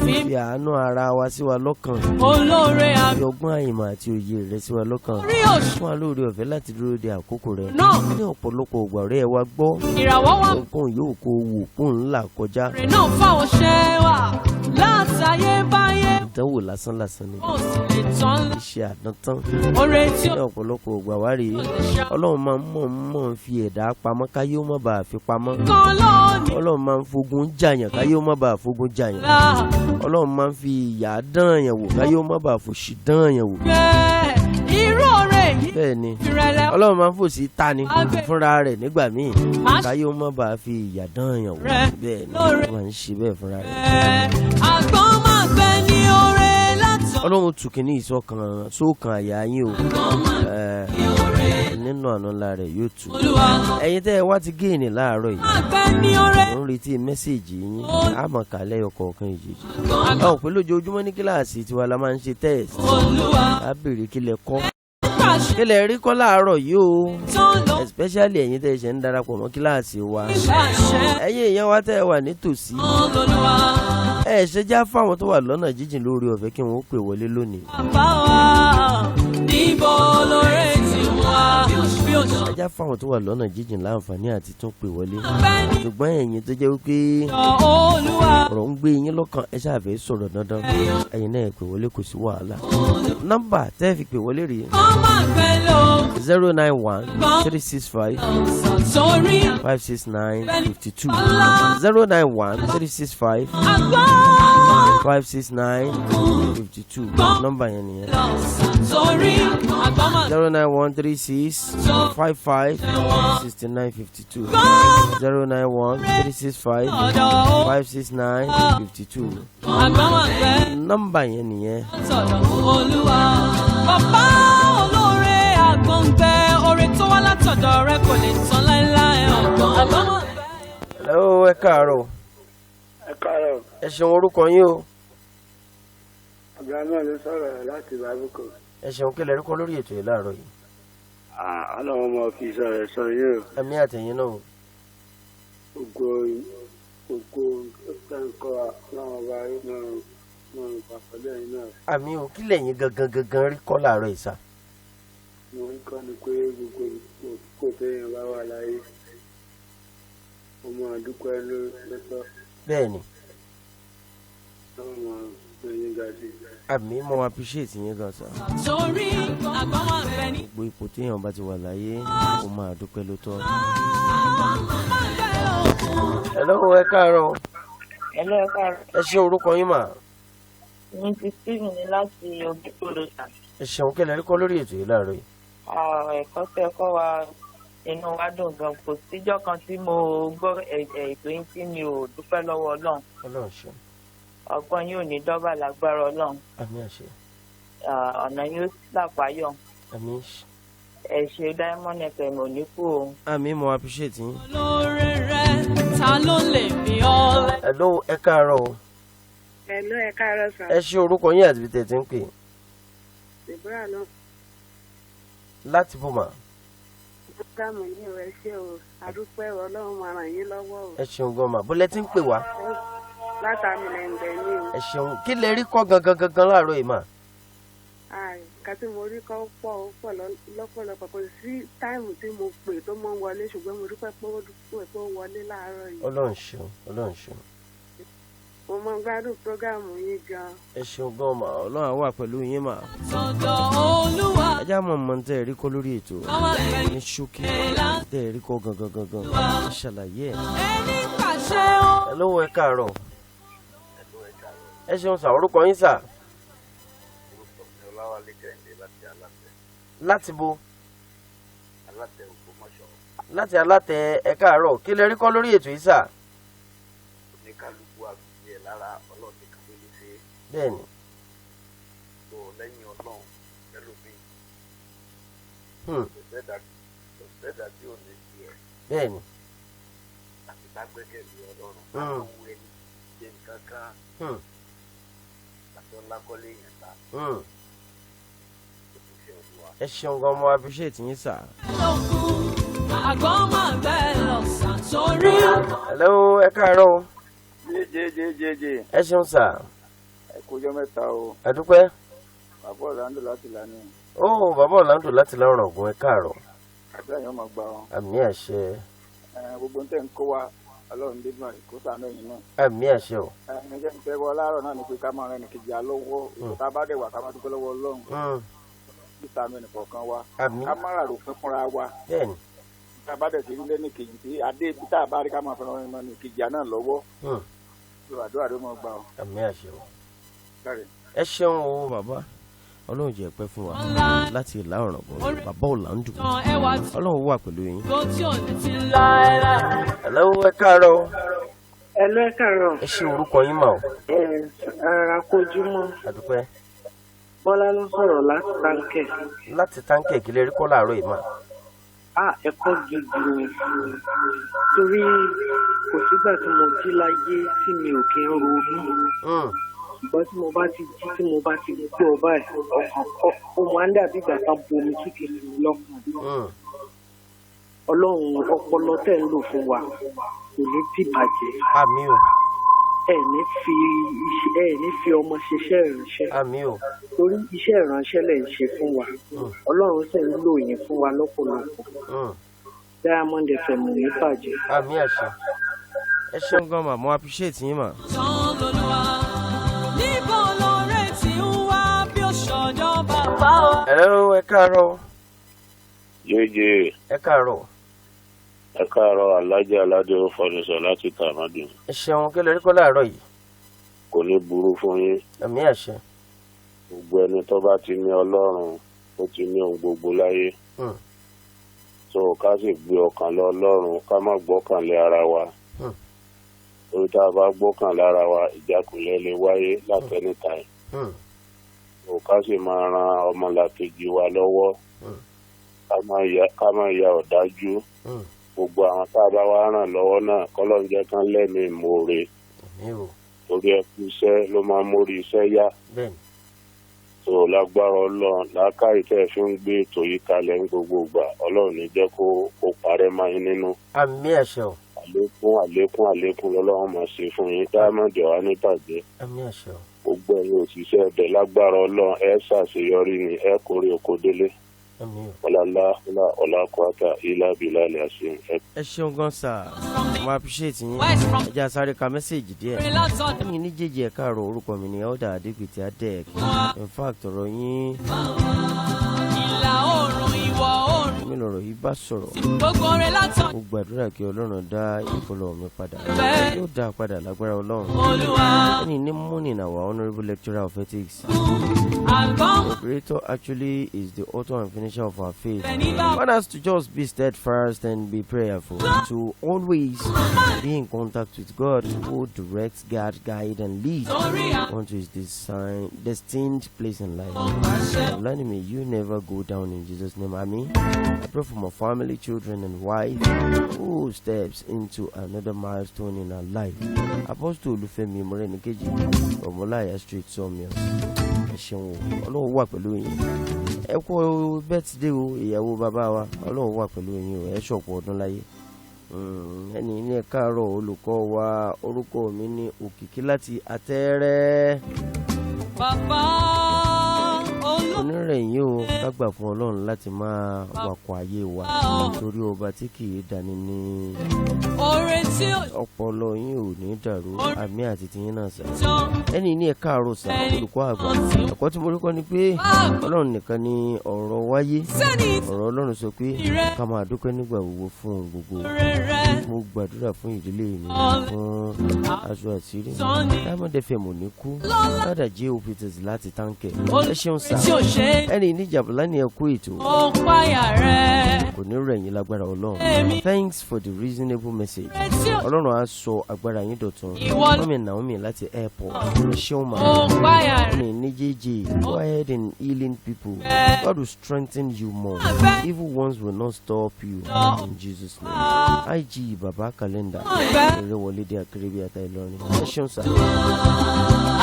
[SPEAKER 1] fi
[SPEAKER 2] Fi àánú ara wa sí wa lọ́kàn.
[SPEAKER 1] olóore
[SPEAKER 2] Fi ọgbọ́n àìmọ̀ àti òye rẹ sí wa lọ́kàn.
[SPEAKER 1] àbí òṣù
[SPEAKER 2] Fún wa lóore ọ̀fẹ́ láti dúró de àkókò rẹ.
[SPEAKER 1] náà
[SPEAKER 2] Ní ọ̀pọ̀lọpọ̀ ọgbà ọ̀rẹ́ wa gbọ́.
[SPEAKER 1] ìràwọ̀ wà
[SPEAKER 2] Nǹkan yóò kó wò kó ńlá kọjá.
[SPEAKER 1] rè náà fáwọn ṣẹ́ wà látàyè báyé.
[SPEAKER 2] Àdánwò lásán lásán ni,
[SPEAKER 1] Ó sì lè tán.
[SPEAKER 2] iṣẹ́ àdántán.
[SPEAKER 1] Oore tí
[SPEAKER 2] Ní
[SPEAKER 1] ó
[SPEAKER 2] ọ̀pọ̀lọpọ̀ ògbà wá rèé,
[SPEAKER 1] lè ṣá.
[SPEAKER 2] Ọlọ́run máa ń mọ̀ mọ̀ ń fi ẹ̀dá pamọ́ káyé ó má bàa fi pamọ́.
[SPEAKER 1] Kan lónìí.
[SPEAKER 2] Ọlọ́run máa ń fogun jàyàn káyé ó má bàa fogun jàyàn.
[SPEAKER 1] Là
[SPEAKER 2] Ọlọ́run máa ń fi ìyà dán yàn wò káyé ó má bàa fòṣì dán yàn wò.
[SPEAKER 1] bẹ́ẹ̀ irú oore yìí.
[SPEAKER 2] Bẹ́ẹ̀ ni,
[SPEAKER 1] Ìrẹ̀lẹ̀
[SPEAKER 2] Ọlọ́run máa ń fòṣì tani
[SPEAKER 1] Àgbẹ̀.
[SPEAKER 2] fúnra rẹ̀ nígbà míì
[SPEAKER 1] Má
[SPEAKER 2] káyé ó má bàa fi ìyà dán yàn wò.
[SPEAKER 1] Rẹ̀
[SPEAKER 2] Bẹ́ẹ̀ ni,
[SPEAKER 1] lóore.
[SPEAKER 2] ó máa ń ṣe bẹ́ẹ̀ fúnra rẹ̀.
[SPEAKER 1] Ẹ̀, àgbọn máa gbẹ ní oore látọ̀.
[SPEAKER 2] Ọlọ́run tù kínní ìsọkàn sókàn àyà yín o.
[SPEAKER 1] Àgbọn máa
[SPEAKER 2] Ẹ̀,
[SPEAKER 1] gbẹ ní oore.
[SPEAKER 2] nínú àná ńlá rẹ̀ yóò tù.
[SPEAKER 1] Olúwa
[SPEAKER 2] Ẹ̀yin tẹ́ ẹ wá ti géènì láàárọ̀ yìí,
[SPEAKER 1] máa gbẹ ní oore.
[SPEAKER 2] mo ń retí mẹ́sẹ̀gì yín, àmọ́ kálẹ̀ ọkọ̀ọ̀kan ìjèjì.
[SPEAKER 1] Àgbọn
[SPEAKER 2] A ò pé lójoojúmọ́ ní kíláàsì tiwa la máa ń ṣe test.
[SPEAKER 1] Olúwa
[SPEAKER 2] A béèrè kí lẹ kọ́,
[SPEAKER 1] pàṣẹ
[SPEAKER 2] kí lẹ rí kọ́ láàárọ̀ yìí o,
[SPEAKER 1] tán ló
[SPEAKER 2] especially ẹ̀yin tẹ́ ẹ ṣẹ̀ ń darapọ̀ mọ́ kíláàsì wa.
[SPEAKER 1] pàṣẹ
[SPEAKER 2] Ẹ̀yin èèyàn wa tẹ́ ẹ wà nítòsí,
[SPEAKER 1] Olúwa
[SPEAKER 2] ẹ ṣe já fáwọn tó wà lọ́nà jíjìn lórí ọ̀fẹ́ kí wọ́n ó pè wọlé lónìí.
[SPEAKER 1] Bàbá wa níbo lóore ti wá bí ó ṣe
[SPEAKER 2] Ẹ já fáwọn tó wà lọ́nà jíjìn láǹfààní àti tún pè wọlé.
[SPEAKER 1] gbẹ ní
[SPEAKER 2] Ṣùgbọ́n ẹ̀yin tó jẹ́ wípé
[SPEAKER 1] Olúwa
[SPEAKER 2] ọ̀rọ̀ ń gbé yín lọ́kàn, ẹ ṣáà fẹ́ sọ̀rọ̀ dandan, ẹ̀yin náà ẹ pè wọlé, kò sí wàhálà. Nọ́mbà tẹ́ ẹ fi pè wọlé rèé:
[SPEAKER 1] kọ́ máa gbẹ lọ
[SPEAKER 2] 091 365
[SPEAKER 1] sórí
[SPEAKER 2] 569 52, 091 365
[SPEAKER 1] àgbọn
[SPEAKER 2] 569 52. Nọ́mbà yẹn nìyẹn.
[SPEAKER 1] Sórí àgbọn máa
[SPEAKER 2] 09136556952, 091 365
[SPEAKER 1] ọ̀dọ̀
[SPEAKER 2] 569 52.
[SPEAKER 1] Àgbọn máa gbẹ
[SPEAKER 2] Nọ́mbà yẹn nìyẹn.
[SPEAKER 1] Sọ̀dọ̀ Olúwa. Bàbá olóore àgbọ̀ngbẹ, oore tó wá látọ̀dọ̀ rẹ kò lè tán láéláé. Àgbọ̀n máa gbẹ.
[SPEAKER 2] Hello, ẹ káàárọ̀.
[SPEAKER 3] Ẹ káàárọ̀.
[SPEAKER 2] Ẹ ṣeun, orúkọ yín o?
[SPEAKER 3] Abraham ló sọ̀rọ̀ láti Bábùkù.
[SPEAKER 2] Ẹ ṣeun, kí lẹ rí kọ́ lórí ètò yìí láàárọ̀ yìí?
[SPEAKER 3] Ọlọ́run ọmọ fi sọ̀rọ̀ sọ yóò.
[SPEAKER 2] Ẹ̀mí àtẹ̀yìn náà o.
[SPEAKER 3] Gbogbo gbogbo nǹkan ọlọ́run ọba yóò máa wà pẹ̀lú ẹ̀yin náà.
[SPEAKER 2] Àmì ò, kí lẹ̀yin gangan gangan rí kọ́ láàárọ̀ yìí sá?
[SPEAKER 3] Mo ń kọ́ ni pé gbogbo kò téèyàn bá wà láyé, mo máa dúpẹ́ lọ́tọ̀.
[SPEAKER 2] Bẹ́ẹ̀ ni.
[SPEAKER 3] Ọlọ́run máa gbé yín ga sí i.
[SPEAKER 2] Àmì, mo appreciate yín gan sá.
[SPEAKER 1] Torí àgbọ̀n máa gbẹ ní.
[SPEAKER 2] Gbogbo ipò téèyàn bá ti wà láyé, ó máa dúpẹ́ ló tọ́.
[SPEAKER 1] Àgbọ̀n máa gbẹ òkun.
[SPEAKER 2] Hello, ẹ káàárọ̀.
[SPEAKER 4] Hello, ẹ káàárọ̀.
[SPEAKER 2] Ẹ ṣe, orúkọ yín mà?
[SPEAKER 4] Mi ti Stephen ní láti Ògbódò sà.
[SPEAKER 2] Ẹ ṣeun, kí lẹ rí kọ́ lórí ètò yìí láàárọ̀ yìí?
[SPEAKER 4] Ẹ̀kọ́ tẹ́ kọ́ wa, inú wa dùn gan. Kò síjọ́ kan tí mo gbọ́ ètò yín tí mi ò dúpẹ́ lọ́wọ́ Ọlọ́run.
[SPEAKER 2] Ọlọ́run ṣeun.
[SPEAKER 4] Ọgbọ́n yóò ní dọ́bà lágbára Ọlọ́run.
[SPEAKER 2] Àmì àṣẹ.
[SPEAKER 4] Ọ̀nà yóò làpáyọ̀.
[SPEAKER 2] Àmì.
[SPEAKER 4] Ẹ ṣe, Diamond FM ò ní kú o.
[SPEAKER 2] Àmì, mo appreciate yín.
[SPEAKER 1] Olóore rẹ, ta ló lè bí ọ lẹ.
[SPEAKER 2] Hello, ẹ káàárọ̀ o.
[SPEAKER 5] Hello, ẹ káàárọ̀ sà.
[SPEAKER 2] Ẹ ṣe, orúkọ yín àti ibi tẹ̀ tí ń pè?
[SPEAKER 5] Deborah ló
[SPEAKER 2] Láti bò mà?
[SPEAKER 5] Programme yìí ò, ẹ ṣé o, àdúpẹ́ o, Ọlọ́run máa ràn yín lọ́wọ́ o.
[SPEAKER 2] Ẹ ṣeun gan mà, bó lẹ ti ń pè wá?
[SPEAKER 5] Látàmì lẹ́ǹgbẹ̀ ni o.
[SPEAKER 2] Ẹ ṣeun, kí lẹ rí kọ́ gangan gangan láàárọ̀ yìí mà?
[SPEAKER 5] Nǹkan tí mo rí kọ́ pọ̀, ó pọ̀ lọ́pọ̀lọpọ̀. Kò sí time tí mo pè tó mọ́ ń wọlé, ṣùgbọ́n mo dúpẹ́ pé ó dúpẹ́ pé ó wọlé láàárọ̀ yìí.
[SPEAKER 2] Ọlọ́run ṣeun, Ọlọ́run ṣeun.
[SPEAKER 5] Mo máa ń gbádùn programme yín gan.
[SPEAKER 2] Ẹ ṣeun gan mà, Ọlọ́run á wà pẹ̀lú yín mà.
[SPEAKER 1] Sọ̀dọ̀ Olúwa.
[SPEAKER 2] Ẹ já mọ̀ mọ̀ tẹ́ ẹ rí kọ́ lórí ètò
[SPEAKER 1] Àgbọ̀n máa gbẹ
[SPEAKER 2] ní ṣókí, tẹ́ ẹ rí kọ́ gangan gangan, ẹ ṣàlàyé ẹ̀.
[SPEAKER 1] Ẹni pàṣẹ o.
[SPEAKER 2] Hello, ẹ káàárọ̀. Ẹ ṣeun sà, orúkọ yín sà?
[SPEAKER 6] Ọláwálé Kẹ́hìndé láti Alátẹ.
[SPEAKER 2] Láti bo?
[SPEAKER 6] Alátẹ, Ògbómọ̀ṣọ́.
[SPEAKER 2] Láti Alátẹ, ẹ káàárọ̀, kí lẹ rí kọ́ lórí ètò yìí sà?
[SPEAKER 6] Oníkálukú àgbègbè ẹ̀ lára, Ọlọ́run nìkan ló lè ṣe é.
[SPEAKER 2] Bẹ́ẹ̀ ni.
[SPEAKER 6] Tó lẹ́yìn Ọlọ́run ẹlòmíì, kò sẹ́dá tí ò ní tiẹ̀.
[SPEAKER 2] Bẹ́ẹ̀ ni.
[SPEAKER 6] Àti ká gbẹ́kẹ̀lé Ọlọ́run. Àwọn ẹni ṣe nǹkan kan àti ọlákọ́lé yẹn ta kò ṣe Olúwa.
[SPEAKER 2] Ẹ ṣeun gan, mo appreciate yín sà.
[SPEAKER 1] Lókun àgbọ̀n máa gbẹ lọ́sàn sórí.
[SPEAKER 2] Hello, ẹ káàárọ̀ o.
[SPEAKER 3] Jẹjẹjẹjẹ.
[SPEAKER 2] Ẹ ṣeun sà.
[SPEAKER 3] Ẹ kújọ́ mẹ́ta o.
[SPEAKER 2] Ẹ dúpẹ́.
[SPEAKER 3] Bàbá Ọ̀làǹdò láti lánàá.
[SPEAKER 2] Ó bàbá Ọ̀làǹdò láti lọ́rọ̀ ọ̀gùn, ẹ káàárọ̀.
[SPEAKER 3] Àdúrà yẹn máa gbà wọn.
[SPEAKER 2] Àmì àṣẹ.
[SPEAKER 3] Gbogbo ń tẹ̀ ń kó wa Ọlọ́run dé mọ̀ kó ṣàánú ẹ̀yin náà.
[SPEAKER 2] Àmì àṣẹ o.
[SPEAKER 3] Ẹ̀yin jẹ́ ìfẹ́ wọ láàárọ̀ náà ni pé ká máa rẹ nìkejì alọ́wọ́. Ìta bá dẹ̀ wà ká máa dúpẹ́ lọ́wọ́ Ọlọ́run. Kí ṣàánú ẹnìkọ̀ọ̀kan wa.
[SPEAKER 2] Àmì.
[SPEAKER 3] Ká má ràrò fún fúnra wa.
[SPEAKER 2] Bẹ́ẹ̀ni.
[SPEAKER 3] Tá a bá dẹ̀ ti rí lẹ́nìkejì tí adé ibi tá a bá rí ká máa fẹ́ràn ẹnì kejì náà lọ́wọ́. Àdúrà ló máa gbà ọ́.
[SPEAKER 2] Àmì àṣẹ o.
[SPEAKER 3] Káre.
[SPEAKER 2] Ẹ ṣeun o bàbá, Ọlọ́run jẹ́ pẹ́ fún wa láti ìlà ọ̀ràn bọ̀ bàbá Ọ̀làǹdù,
[SPEAKER 1] Tán ẹwà tí
[SPEAKER 2] Ọlọ́run wà pẹ̀lú yín.
[SPEAKER 1] kò tí ò ní ti láéláé.
[SPEAKER 2] Hello, ẹ káàárọ̀ o.
[SPEAKER 5] Ẹlú, ẹ káàárọ̀.
[SPEAKER 2] Ẹ ṣe, orúkọ yín mà o.
[SPEAKER 5] Ẹ ara kojúmọ́.
[SPEAKER 2] Àdúpẹ́.
[SPEAKER 5] Bọ́lá ló sọ̀rọ̀ láti Táǹkẹ̀.
[SPEAKER 2] Láti Táǹkẹ̀, kí lẹ rí kọ́ láàárọ̀ yìí mà?
[SPEAKER 5] A ẹ̀kọ́ gidi ni, torí kò sígbà tí mo jí láyé tí mi ò kí ń ronú, ṣùgbọ́n tí mo bá ti jí, tí mo bá ti gbọ́ báyìí, ọkàn ó máa ń dàbí ìgbà kan bomi tútù sí mi lọ́kàn. Ọlọ́run, ọpọlọ tẹ̀ ń lò fún wa kò ní dìbàjẹ́.
[SPEAKER 2] Àmín o.
[SPEAKER 5] Ẹ ní fi ẹ ní fi ọmọ ṣiṣẹ́ ìránṣẹ́.
[SPEAKER 2] Àmín o.
[SPEAKER 5] Torí iṣẹ́ ìránṣẹ́ lẹ̀ ń ṣe fún wa, Ọlọ́run sì ń lò yín fún wa lọ́pọ̀lọpọ̀. Diamond FM ò ní bàjẹ́.
[SPEAKER 2] Àmín àṣẹ. Ẹ ṣeun gan mà, mo appreciate yín mà.
[SPEAKER 1] Tán lolúwa, níbo lóore tí ń wá bí ó ṣọ̀dọ̀ bàbá o.
[SPEAKER 2] Hello, ẹ káàárọ̀ o.
[SPEAKER 7] Yéje.
[SPEAKER 2] Ẹ káàárọ̀.
[SPEAKER 7] Ẹ káàárọ̀, Alájà Aládé Fọnìṣọ láti Tàmádùn.
[SPEAKER 2] Ẹ ṣeun, kí lẹ rí kọ́ láàárọ̀ yìí?
[SPEAKER 7] Kò ní burú fún yín.
[SPEAKER 2] Àmín àṣẹ.
[SPEAKER 7] Gbogbo ẹni tó bá ti ní Ọlọ́run, ó ti ní ohun gbogbo láyé. So ká sì gbé ọkàn lọ Ọlọ́run, ká má gbọ́kàn lé ara wa. Torí tá a bá gbọ́kàn lára wa, ìjákulẹ̀ lè wáyé láti anytime. So ká sì máa ran ọmọlàkejì wa lọ́wọ́. Ká má ya ọ̀dájú. Gbogbo àwọn tá a bá wá ràn lọ́wọ́ náà, kọ́lọ́n jẹ́ kán lẹ́mìí ìmoore.
[SPEAKER 2] Àmín o.
[SPEAKER 7] Torí ẹ kú iṣẹ́ ló máa ń mórí iṣẹ́ yá. Tó lágbára Ọlọ́run, làákàyè tẹ́ ẹ fi ń gbé ètò yìí kalẹ̀ ní gbogbo ìgbà, Ọlọ́run ní jẹ́ kó parẹ́ máa yín nínú.
[SPEAKER 2] Àmín àṣẹ o.
[SPEAKER 7] Àlékún, àlékún, àlékún lọ́lọ́run máa ṣe fún yín. Diamond wà ní bàjẹ́.
[SPEAKER 2] Àmín àṣẹ o.
[SPEAKER 7] Gbogbo ẹ̀yin òṣìṣẹ́ ẹ̀bẹ̀, lágbára Ọlọ́run, ẹ ṣàṣeyọrí ni, ẹ kórè oko délé.
[SPEAKER 2] Àmín o.
[SPEAKER 7] Ọlọ́lá ọlá kwata ilá bílá lè ṣe.
[SPEAKER 2] Ẹ ṣeun gan sir, mo appreciate yín. Ẹ jẹ́ a sáré ka message díẹ̀. Ẹ̀yin ní jẹ́jẹ́, ẹ káàárọ̀, orúkọ mi ni Elder Adégbìtì Adek. In fact, ọ̀rọ̀ yín
[SPEAKER 1] Ìlà oòrùn, ìwọ̀ oòrùn.
[SPEAKER 2] mi lọ̀rọ̀ yìí bá sọ̀rọ̀.
[SPEAKER 1] Gbogbo rẹ̀ látọ̀.
[SPEAKER 2] Mo gbàdúrà kí Ọlọ́run dá ìkọlọ mi padà. Yóò dá a padà lágbára Ọlọ́run.
[SPEAKER 1] Olúwa.
[SPEAKER 2] Ẹni ní morning, our honourable lecturer of ethics.
[SPEAKER 1] Àgbọ̀n.
[SPEAKER 2] The Creator actually is the author and finisher of our faith.
[SPEAKER 1] Ẹni bá.
[SPEAKER 2] Want us to just be steadfast and be prayerful, to always be in contact with God, who directs, guard, guide, and lead
[SPEAKER 1] Torí àwọn
[SPEAKER 2] onto His design, destined place in life.
[SPEAKER 1] àṣẹ.
[SPEAKER 2] May you never go down in Jesus' name. Amen. I pray for my family, children, and wife who steps into another milestone in our life. Apostle Olufemi Morenikeji, Ọmọláyà Street, Sawmill. Ẹ ṣeun o, Ọlọ́run wà pẹ̀lú yín. Ẹ kú birthday o, ìyàwó bàbá wa, Ọlọ́run wà pẹ̀lú yín o, ẹ ṣọ̀pọ̀ ọdún láyé. Ẹni ní ẹ káàárọ̀ olùkọ́ wa, orúkọ mi ní Òkìkí láti Àtẹ́rẹ́.
[SPEAKER 1] Bàbá olú.
[SPEAKER 2] Onírẹ̀yìn o, ká gbà fún Ọlọ́run láti máa wakọ̀ ayé wa, torí ọba tí kì í dání ní
[SPEAKER 1] Oore tí ó
[SPEAKER 2] ọpọlọ yín ò ní dàrú. Àmín àti tiyín náà sir.
[SPEAKER 1] tán.
[SPEAKER 2] Ẹni ní ẹ káàárọ̀ sir, olùkọ́ àgbà, ẹ̀kọ́ tí mo rí kọ́ ni pé Ọlọ́run nìkan ni ọ̀rọ̀ wáyé.
[SPEAKER 1] Sẹ́ni
[SPEAKER 2] Ọ̀rọ̀ Ọlọ́run sọ pé ká máa dúpẹ́ nígbà gbogbo fún ohun gbogbo.
[SPEAKER 1] rẹ̀ rẹ̀.
[SPEAKER 2] Mo gbàdúrà fún ìdílé mi fún aṣọ àṣírí. Diamond FM ò ní kú. Ládà J.O. Peters láti Táǹkẹ̀, ẹ ṣeun sir.
[SPEAKER 1] Tí ò ṣe
[SPEAKER 2] Ẹni ní Jàbùlá ni ẹ kú ètò.
[SPEAKER 1] Ó páyà rẹ̀.
[SPEAKER 2] Kò ní rẹ̀ yín lágbára Ọlọ́run.
[SPEAKER 1] Èmi.
[SPEAKER 2] Thanks for the reasonable message.
[SPEAKER 1] Tí ò
[SPEAKER 2] Ọlọ́run á sọ agbára yín dọ̀tun.
[SPEAKER 1] Ìwọ-
[SPEAKER 2] Mọ́mí Naomi láti airport, ẹ ṣeun mà.
[SPEAKER 1] Ó páyà rẹ̀.
[SPEAKER 2] Mọ́mí ní JJ, go ahead in healing people. God will strengthen you more. Evil ones will not stop you in Jesus' name. IG Baba Calendar, Erewolede Akérébí ata Ìlọrin, ẹ ṣeun sir.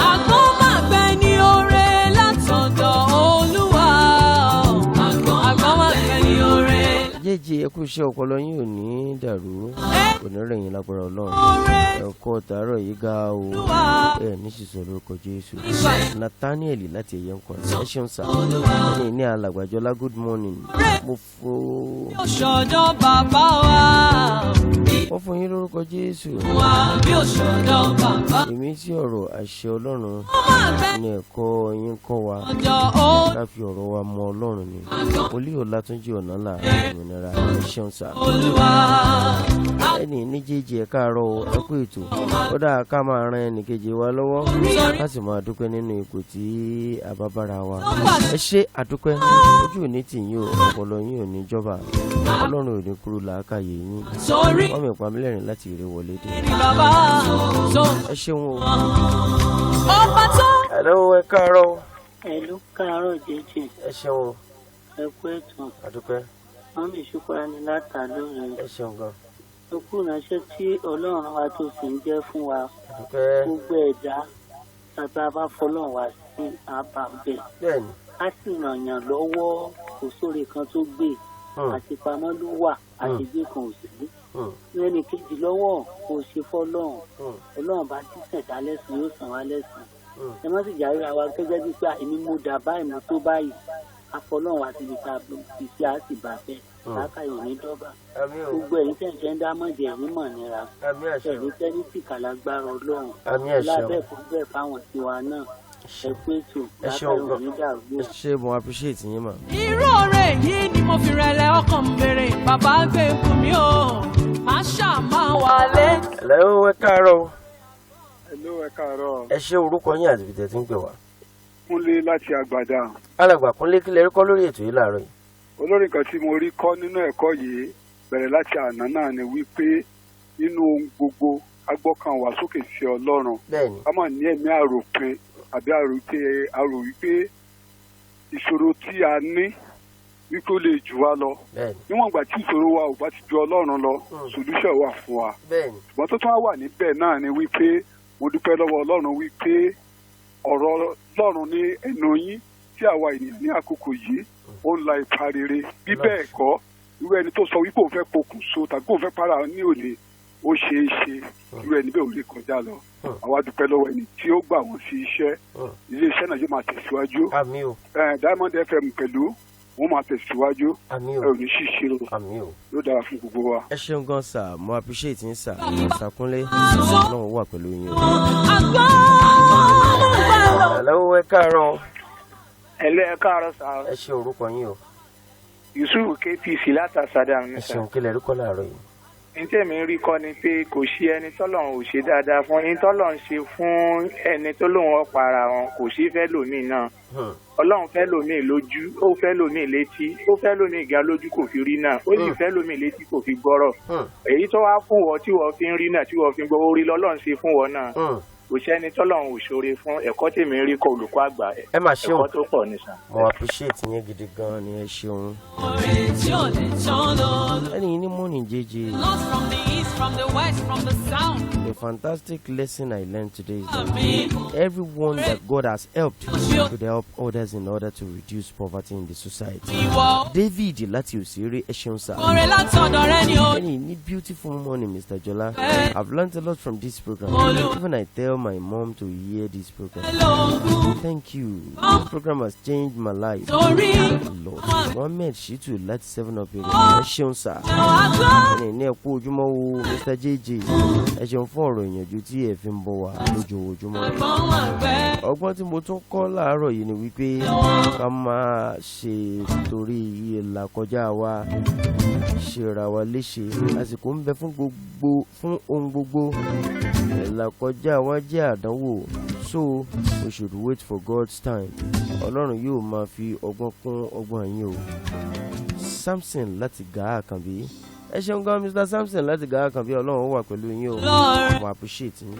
[SPEAKER 1] Àgbọ̀n máa gbẹ ní oore látọ̀dọ̀ Olúwa. Àgbọ̀n máa gbẹ ní oore.
[SPEAKER 2] JJ, ẹ kú iṣẹ́ ọpọlọ, yín ò ní dàrú, kò ní rẹ̀yìn lágbára Ọlọ́run.
[SPEAKER 1] Oore
[SPEAKER 2] Ẹ̀kọ́ tàárọ̀ yìí ga o.
[SPEAKER 1] Olúwa.
[SPEAKER 2] Ẹ ní sísọ lórúkọ Jésù. Nathaniel láti ẹ̀yẹ ń kọrin, ẹ ṣeun sir. Ẹni ní alàgbàjọlá, good morning. Mo fo
[SPEAKER 1] Ó ṣọ̀dọ̀ bàbá wa.
[SPEAKER 2] Wọ́n fún yín lórúkọ. Lórúkọ Jésù.
[SPEAKER 1] Wá bí òṣòdò bàbá.
[SPEAKER 2] Ìmísí ọ̀rọ̀ àṣẹ Ọlọ́run
[SPEAKER 1] Ó máa gbẹ
[SPEAKER 2] ní ẹ̀kọ́ yín kọ́ wa.
[SPEAKER 1] ọjọ́ ó
[SPEAKER 2] Ká fi ọ̀rọ̀ wa mọ Ọlọ́run ni. Wòlíì Ọlátúnjí Ọ̀nàlà òmìnira, ẹ ṣeun sà.
[SPEAKER 1] Olúwa.
[SPEAKER 2] Ẹnì ní jíjẹ, ẹ káàárọ̀ o, ẹ kú ètò. Ó dáa ká máa ran ẹnìkejì wa lọ́wọ́, ká sì máa dúpẹ́ nínú ipò tí a bá bára wa. Ẹ ṣé, àdúpẹ́. Ojú ò ní tì yín o, ọpọlọ yín ò ní jọba, Ọlọ́run ò ní kúrò làákàyè yín.
[SPEAKER 1] Sórí
[SPEAKER 2] Wọ́n mi pamílẹ̀rìn láti ìrè wọlé dé.
[SPEAKER 1] ní bàbá tó
[SPEAKER 2] Ẹ ṣeun o.
[SPEAKER 1] ọba tó.
[SPEAKER 2] Hello, ẹ káàárọ̀ o.
[SPEAKER 8] Ẹ̀lú káàárọ̀ jẹ́jẹ́.
[SPEAKER 2] Ẹ ṣeun o.
[SPEAKER 8] Ẹ kú ètò.
[SPEAKER 2] Àdúpẹ́.
[SPEAKER 8] Wọ́n mi ṣùkúra ní látàlú rẹ̀.
[SPEAKER 2] Ẹ ṣeun gan.
[SPEAKER 8] Ẹ kú ìránṣẹ́ tí Ọlọ́run wa tó sì ń jẹ́ fún wa.
[SPEAKER 2] Àdúpẹ́.
[SPEAKER 8] Gbogbo ẹ̀dá tàbí a bá fọlọ́run wá sí àbá bẹ̀.
[SPEAKER 2] Bẹ́ẹ̀ni.
[SPEAKER 8] Á sì ràn yàn lọ́wọ́, kò sóore kan tó gbé. Àti pamọ́ ló wà, àti gbé kan ò sí. Ẹnì kejì lọ́wọ́ kò ṣe fọlọ́run. Ọlọ́run bá ti ṣẹ̀dá lẹ́sìn yóò san wá lẹ́sìn. Ẹ má sì járe àwa gẹ́gẹ́ bíi pé èmi mo dà báyìí, mo tó báyìí. Afọlọ́run àti ibi tá a fi sí á sì bá bẹ́ẹ̀. Lákàyò ní dọ́bà.
[SPEAKER 2] Àmín o.
[SPEAKER 8] Gbogbo ẹ̀yin tẹ̀sẹ̀ ń dá mọ̀jẹ̀ ẹ̀mí mọ̀ nira.
[SPEAKER 2] Àmín àṣẹ o.
[SPEAKER 8] Ẹ̀mí tẹ́ni sì kàlágbára Ọlọ́run.
[SPEAKER 2] Àmín àṣẹ o.
[SPEAKER 8] Lábẹ́ kó bẹ́ẹ̀ fáwọn tiwa náà. Ẹ kú ètò.
[SPEAKER 2] Ẹ ṣeun
[SPEAKER 8] Lákàyò
[SPEAKER 2] gan.
[SPEAKER 8] ní dàrú.
[SPEAKER 2] Ẹ ṣe, mo appreciate yín mà.
[SPEAKER 1] Irú ọ̀rẹ́ yìí ni mo fi rẹ̀lẹ̀ ọkàn ń béèrè, bàbá gbé fún mi o, má ṣáà máa wà lé.
[SPEAKER 2] Hello, ẹ káàárọ̀ o.
[SPEAKER 3] Hello, ẹ káàárọ̀.
[SPEAKER 2] Ẹ ṣe, orúkọ yín àti ibi tẹ́ ti ń pè wá.
[SPEAKER 3] Kúnlé láti Àgbàdà.
[SPEAKER 2] Alàgbà Kúnlé, kí lẹ rí kọ́ lórí ètò yìí láàárọ̀ yìí?
[SPEAKER 3] Olórí kan tí mo rí kọ́ nínú ẹ̀kọ́ yìí bẹ̀rẹ̀ láti àná náà ni wípé nínú ohun gbogbo, a gbọ́kàn wá sókè sí Ọlọ́run.
[SPEAKER 2] Bẹ́ẹ̀ni.
[SPEAKER 3] Ká má ní ẹ̀mí àròpin àbí àròpé àrò wípé ìṣòro tí a ní wípé ó lè jù wá lọ.
[SPEAKER 2] Bẹ́ẹ̀ni.
[SPEAKER 3] Níwọ̀n ìgbà tí ìṣòro wa ò bá ti ju Ọlọ́run lọ, solution wà fún wa.
[SPEAKER 2] Bẹ́ẹ̀ni.
[SPEAKER 3] Ṣùgbọ́n tó tún wá wà níbẹ̀ náà ni wípé mo dúpẹ́ lọ́wọ́ Ọlọ́run wípé ọ̀rọ̀ Ọlọ́run ní ẹnu yín tí àwa ènìyàn ní àkókò yìí ó ń la ipa rere. Bí bẹ́ẹ̀ kọ́, irú ẹni tó sọ wípé òun fẹ́ pokùnso tàbí òun fẹ́ para ní òní, ó ṣeé ṣe irú ẹni bẹ́ẹ̀ ò lè kọjá lọ. Àwa dúpẹ́ lọ́wọ́ ẹni tí ó gbà wọ́n sí iṣẹ́. Ilé iṣẹ́ náà yóò máa tẹ̀síwájú.
[SPEAKER 2] Àmín o.
[SPEAKER 3] Diamond FM pẹ̀lú wọ́n máa tẹ̀síwájú.
[SPEAKER 2] Àmín o.
[SPEAKER 3] Ẹ ò ní ṣìṣe o.
[SPEAKER 2] Àmín o.
[SPEAKER 3] Yóò dára fún gbogbo wa.
[SPEAKER 2] Ẹ ṣeun gan sir, mo appreciate yín sir. Sir Kúnlé, Ọlọ́run wà pẹ̀lú yín o. Hello, ẹ káàárọ̀.
[SPEAKER 9] Ẹlẹ́, ẹ káàárọ̀ sá.
[SPEAKER 2] Ẹ ṣe, orúkọ yín o.
[SPEAKER 9] Yusuf KPC látàsádà ní
[SPEAKER 2] Ẹ
[SPEAKER 9] sá.
[SPEAKER 2] ṣeun, kí lẹ rí kọ́ láàárọ̀ yìí?
[SPEAKER 9] Ní tèmi rí kọ́ ni pé kò sí ẹni tọ́lọ́run ò ṣe dáadáa fún. Ẹni tọ́lọ́run ṣe fún ẹni tó lóun ọ̀pá ara wọn kò sí fẹ́ lòmíì náà. Ọlọ́run fẹ́ lòmíì lójú, ó fẹ́ lòmíì létí, ó fẹ́ lòmíì gan lójú kò fi rí náà, ó sì fẹ́ lòmíì létí kò fi gbọ́rọ̀. Èyí tó wá fún wọ tí wọ́n fi ń rí náà, tí wọ́n fi ń gbọ́ orí lọ́lọ́run ṣe fún wọn náà. Kò sẹ́ni tọ́lọ́run ò ṣoore fún. Ẹ̀kọ́ tèmi rí kọ́, olùkọ́ àgbà,
[SPEAKER 2] Ẹ mà ṣeun.
[SPEAKER 9] ẹ̀kọ́ tó pọ̀ ní sàn.
[SPEAKER 2] Mo appreciate yín gidi gan ni, ẹ ṣeun.
[SPEAKER 1] Oore tí ò lè tán lọ.
[SPEAKER 2] Ẹni yìí ní morning jẹjẹ.
[SPEAKER 1] Lost from the east, from the west, from the south.
[SPEAKER 2] The fantastic lesson I learned today is that
[SPEAKER 1] Àmín.
[SPEAKER 2] everyone that God has helped should help others in order to reduce poverty in the society.
[SPEAKER 1] Ìwọ.
[SPEAKER 2] David láti Òsèré, ẹ ṣeun sir.
[SPEAKER 1] Oore látọ̀dọ̀ rẹ ni o.
[SPEAKER 2] Ẹni ní beautiful morning, Mr. Jola. I've learned a lot from this program. Even I tell my mom to hear this program.
[SPEAKER 1] Lóògùn.
[SPEAKER 2] Thank you. This program has changed my life.
[SPEAKER 1] Torí.
[SPEAKER 2] Lord. Mohammed Shitu láti Seven Up area. Ẹ ṣeun sir.
[SPEAKER 1] Àgbọ̀.
[SPEAKER 2] Ẹni ní ẹ kú ojúmọ́ wo, Mr. JJ. Ẹ ṣeun fún ọ̀rọ̀ ìyànjú tí ẹ fi ń bọ̀ wá lójoojúmọ́.
[SPEAKER 1] Àgbọ̀n àgbẹ̀.
[SPEAKER 2] Ọgbọ́n tí mo tún kọ́ láàárọ̀ yìí ni wípé ká máa ṣe torí ìlà kọjá wa ṣera wa léṣe. Àsìkò ń bẹ fún gbogbo, fún ohun gbogbo. Ìlà kọjá wa jẹ́ àdánwò, so we should wait for God's time. Ọlọ́run yóò máa fi ọgbọ́n kún ọgbọ́n yín o. Samson láti Gàá Àkànbí, ẹ ṣeun gan, Mr. Samson láti Gàá Àkànbí. Ọlọ́run wà pẹ̀lú yín o.
[SPEAKER 1] Lord.
[SPEAKER 2] Mo appreciate yín.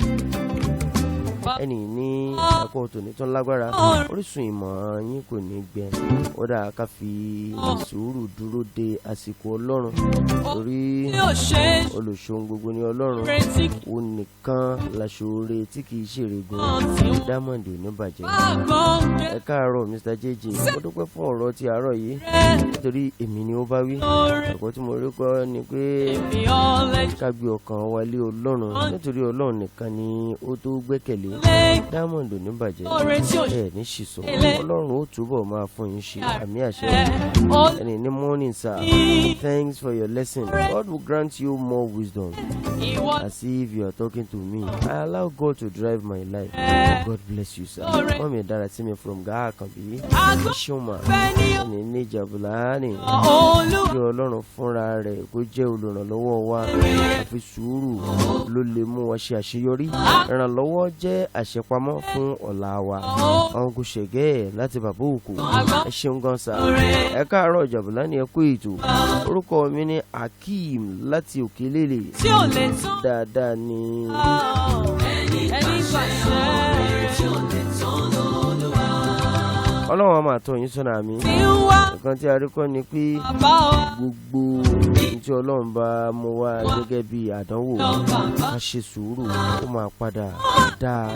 [SPEAKER 2] Ẹnì ní ẹ̀kọ́ tòní tó lágbára, orísun ìmọ̀ yín kò ní gbẹ. Ó dáa ká fi sùúrù dúró de àsìkò Ọlọ́run, torí
[SPEAKER 1] Bí ó ṣe
[SPEAKER 2] olùṣòun gbogbo ni Ọlọ́run.
[SPEAKER 1] Retí.
[SPEAKER 2] Ó nìkan láṣọre tí kì í ṣèrègùn. Diamond ò ní bàjẹ́.
[SPEAKER 1] Àgbọ̀n
[SPEAKER 2] Ẹ káàárọ̀, Mr. JJ. Mo dúpẹ́ fún ọ̀rọ̀ ti àárọ̀ yìí, nítorí èmi ni ó bá wí. Ẹ̀kọ́ tí mo rí kọ́ ni pé
[SPEAKER 1] mi ọ̀lẹ́.
[SPEAKER 2] ká gbé ọkàn wa lé Ọlọ́run, nítorí Ọlọ́run nìkan ni ó tó gbẹ́kẹ̀lé. Diamond ò ní bàjẹ́, ẹ ní ṣìṣọ́, Ọlọ́run ó túbọ̀ máa fún yín ṣe, àmì àṣẹ. Ẹni ní morning sir, thanks for your lesson. God will grant you more wisdom. As if you are talking to me. I allow God to drive my life. God bless you sir. Mọ́mí dára sí mi from Gaa Àkànbí. Ṣé mà ẹni ní Jabulani? Kí Ọlọ́run fúnra rẹ̀ kó jẹ́ olùrànlọ́wọ́ wa. Àfi sùúrù ló lè mú wa ṣe àṣeyọrí. Ìrànlọ́wọ́ jẹ́ àṣepamọ́ fún ọ̀la wa. Àwọn kò ṣẹ̀gẹ́ láti bàbá òkú. Ẹ ṣeun gan sir. Ẹ káàárọ̀ Jabulani, ẹ kú ètò. Orúkọ mi ni Akeem láti Òkèlélè. Dáadáa ni. Ọlọ́run a máa tọ́ yín sọ́nà mi. Nǹkan tí a rí kọ́ ni pé gbogbo ohun tí Ọlọ́run bá mú wá gẹ́gẹ́ bí àdánwò, ká ṣe sùúrù, ó máa padà dáa.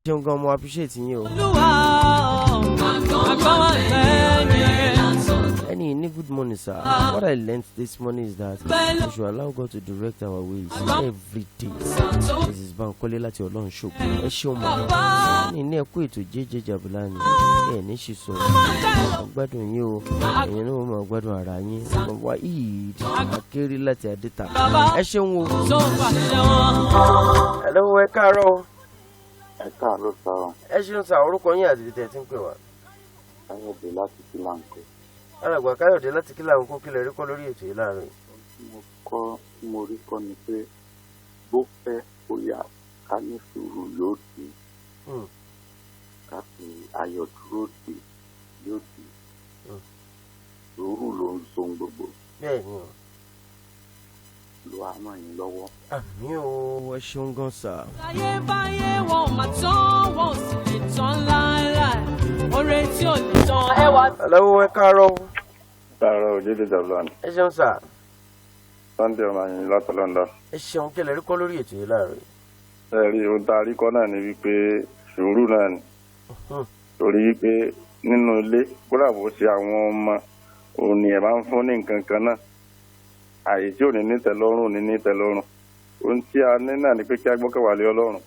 [SPEAKER 2] Ṣeun gan, mo appreciate yín o. Ẹni ní good morning sir. What I learnt this morning is that we should allow God to direct our ways every day. Mrs. Bankole láti Ọlọ́run ṣògo. Ẹ ṣeun mọ̀. Ẹni ní ẹkú ètò jẹ́jẹ́ Jabulani. Ẹ ní ṣìṣọ́. Mo gbádùn yín o. Ẹ̀yin náà mo gbádùn ara yín. Waheed Akéré láti Adéta. Ẹ ṣeun o. Hello, ẹ káàárọ̀.
[SPEAKER 10] Ẹ káàárọ̀ sir.
[SPEAKER 2] Ẹ ṣeun sir, orúkọ yín àti ibi tẹ́ ẹ ti ń pè wá.
[SPEAKER 10] Káyọ̀dé láti Kílàńkó.
[SPEAKER 2] Alàgbà Káyọ̀dé láti Kílàńkó, kílẹ̀ rí kọ́ lórí ètò yìí láàárọ̀ yìí.
[SPEAKER 10] Mo rí kọ́ ni pé bó pẹ́ bóyá ká ní sùúrù yóò dé, ká fi ayọ̀ dúró dé yóò dé. Sùúrù ló ń so gbogbo.
[SPEAKER 2] Bẹ́ẹ̀ni o.
[SPEAKER 10] Ló á ràn yín lọ́wọ́.
[SPEAKER 2] Àmín o, ẹ ṣeun gan sir.
[SPEAKER 1] Ayé báyé wọn ò mà tán, wọn ò sì lè tán láéláé. Oore tí ò lè tán ẹwà.
[SPEAKER 2] Hello, ẹ káàárọ̀.
[SPEAKER 11] Káàárọ̀ òjèdè Jabulani.
[SPEAKER 2] Ẹ ṣeun sir.
[SPEAKER 11] Sunday ọmọ yìí láti London.
[SPEAKER 2] Ẹ ṣeun, kí lẹ rí kọ́ lórí ètò yìí láàárọ̀ yìí.
[SPEAKER 11] Ẹ rí ohun tá a rí kọ́ náà ni wípé sùúrù náà ni. Torí wípé nínú ilé kódà bó ṣe àwọn ọmọ òun ni ẹ̀ máa ń fún ní nǹkan kan náà. Àyè tí ò ní nítẹ́lọ́rùn ní nítẹ́lọ́rùn. Ohun tí a ní náà ni pé kí a gbọ́kànwálé Ọlọ́run.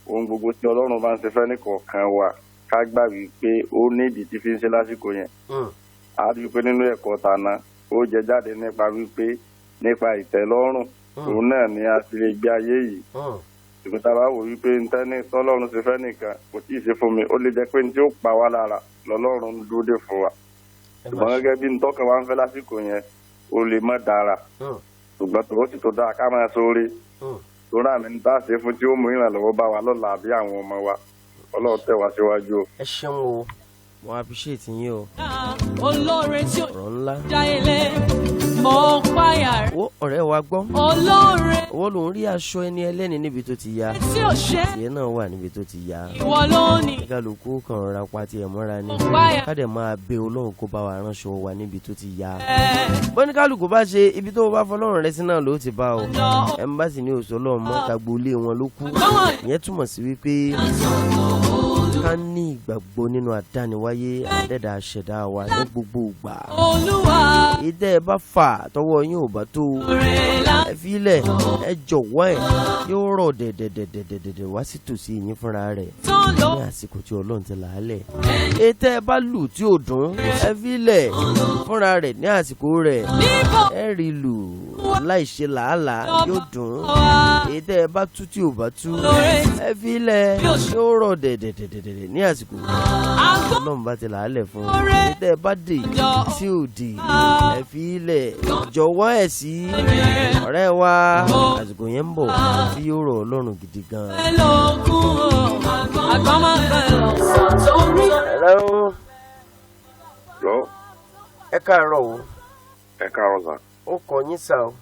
[SPEAKER 11] Ohun gbogbo tí Ọlọ́run bá ń ṣe fẹ́ nìkọ̀ọ̀kan wa ká gbà wípé ó ní ìdí tí fi ń ṣe lásìkò yẹn. A rí i pé nínú ẹ̀kọ́ tàná ó jẹ jáde nípa wípé nípa ìtẹ́lọ́rùn òun náà ni a ti lè gbé ayé yìí. Ṣùgbọ́n tá a bá wò wípé ntẹ́ni tọ́lọ́run ṣe fẹ́ nìkan kò tí ì ṣe fún mi, ó lè jẹ́ pé ní tí ó pa wá lára lọ́lọ́run ń dúró dè fún wa. Ṣùgbọ́n gẹ́gẹ́ bí ntọ́kàn wa ń fẹ́ lásìkò yẹn ó lè má dára. Ṣùgbọ́n tó sì tó dáa ká máa sóore. Torí àmì ń tá a ṣe fún tí ó mú ìrànlọ́wọ́ bá wa lọ́la àbí àwọn ọmọ wa. Ọlọ́run tẹ̀ wá síwájú o.
[SPEAKER 2] Ẹ ṣeun o, mo appreciate yín o.
[SPEAKER 1] Olóore tí ó
[SPEAKER 2] ọ̀rọ̀ ńlá.
[SPEAKER 1] já ilé mo páyà rẹ̀.
[SPEAKER 2] Wo ọ̀rẹ́ wa gbọ́.
[SPEAKER 1] Olóore
[SPEAKER 2] Owó lòún rí aṣọ ẹni ẹlẹ́ni níbi tó ti ya.
[SPEAKER 1] tí ò ṣe
[SPEAKER 2] Tiẹ̀ náà wà níbi tó ti ya.
[SPEAKER 1] ìwọ ló ní.
[SPEAKER 2] Kálukú kan rọra pa tiẹ̀ mọ́ra ni.
[SPEAKER 1] Mo páyà
[SPEAKER 2] Ká dẹ̀ máa bẹ Ọlọ́run kó bá wa ránṣọ wa níbi tó ti ya.
[SPEAKER 1] rẹ̀.
[SPEAKER 2] Bọ́ní kálukú bá ṣe ibi tó bá fọlọ́run rẹ sí náà ló ti bá o. Ẹ̀mbásì ní oṣù Ọlọ́run mọ́ tagbolé wọn ló kú. Ìyẹn túmọ̀ sí wípé ká ní ìgbàgbọ́ nínú àdániwáyé àdẹ́dà àṣẹ̀dá wa ní gbogbo ìgbà.
[SPEAKER 1] Olúwa
[SPEAKER 2] Ìdẹ́ ẹ bá fà tọwọ́ yín ò bá tó o. Ẹ filẹ̀, ẹ jọ̀wọ́ ẹ̀ yóò rọ̀ dẹ̀dẹ̀dẹ̀dẹ̀dẹ̀dẹ̀ wá sí tòsí yín fúnra rẹ̀ ní àsìkò tí Ọlọ́run ti là á lẹ̀. Ètò ẹ bá lù tí ò dùn, ẹ filẹ̀ fúnra rẹ̀ ní àsìkò rẹ̀. Ẹ rí lù láì ṣe làálàá yóò dùn. Ètò ẹ bá tú tí ò bá tú, ẹ filẹ̀ yóò rọ̀ dẹ̀dẹ̀dẹ̀dẹ̀dẹ̀ ní àsìkò Ọlọ́run bá ti là á lẹ̀ fún. Ètò ẹ bá dè tí ò dè, ẹ filẹ̀ jọ̀wọ́ ẹ̀ sí ọ̀rẹ́ wa. Àsìkò yẹn ń bọ̀ tí yóò rọ̀ Ọlọ́run gidi gan. Hello.
[SPEAKER 11] Lọ.
[SPEAKER 2] Ẹ káàárọ̀ o.
[SPEAKER 11] Ẹ káàárọ̀ sà.
[SPEAKER 2] Ó kọ yín sà o.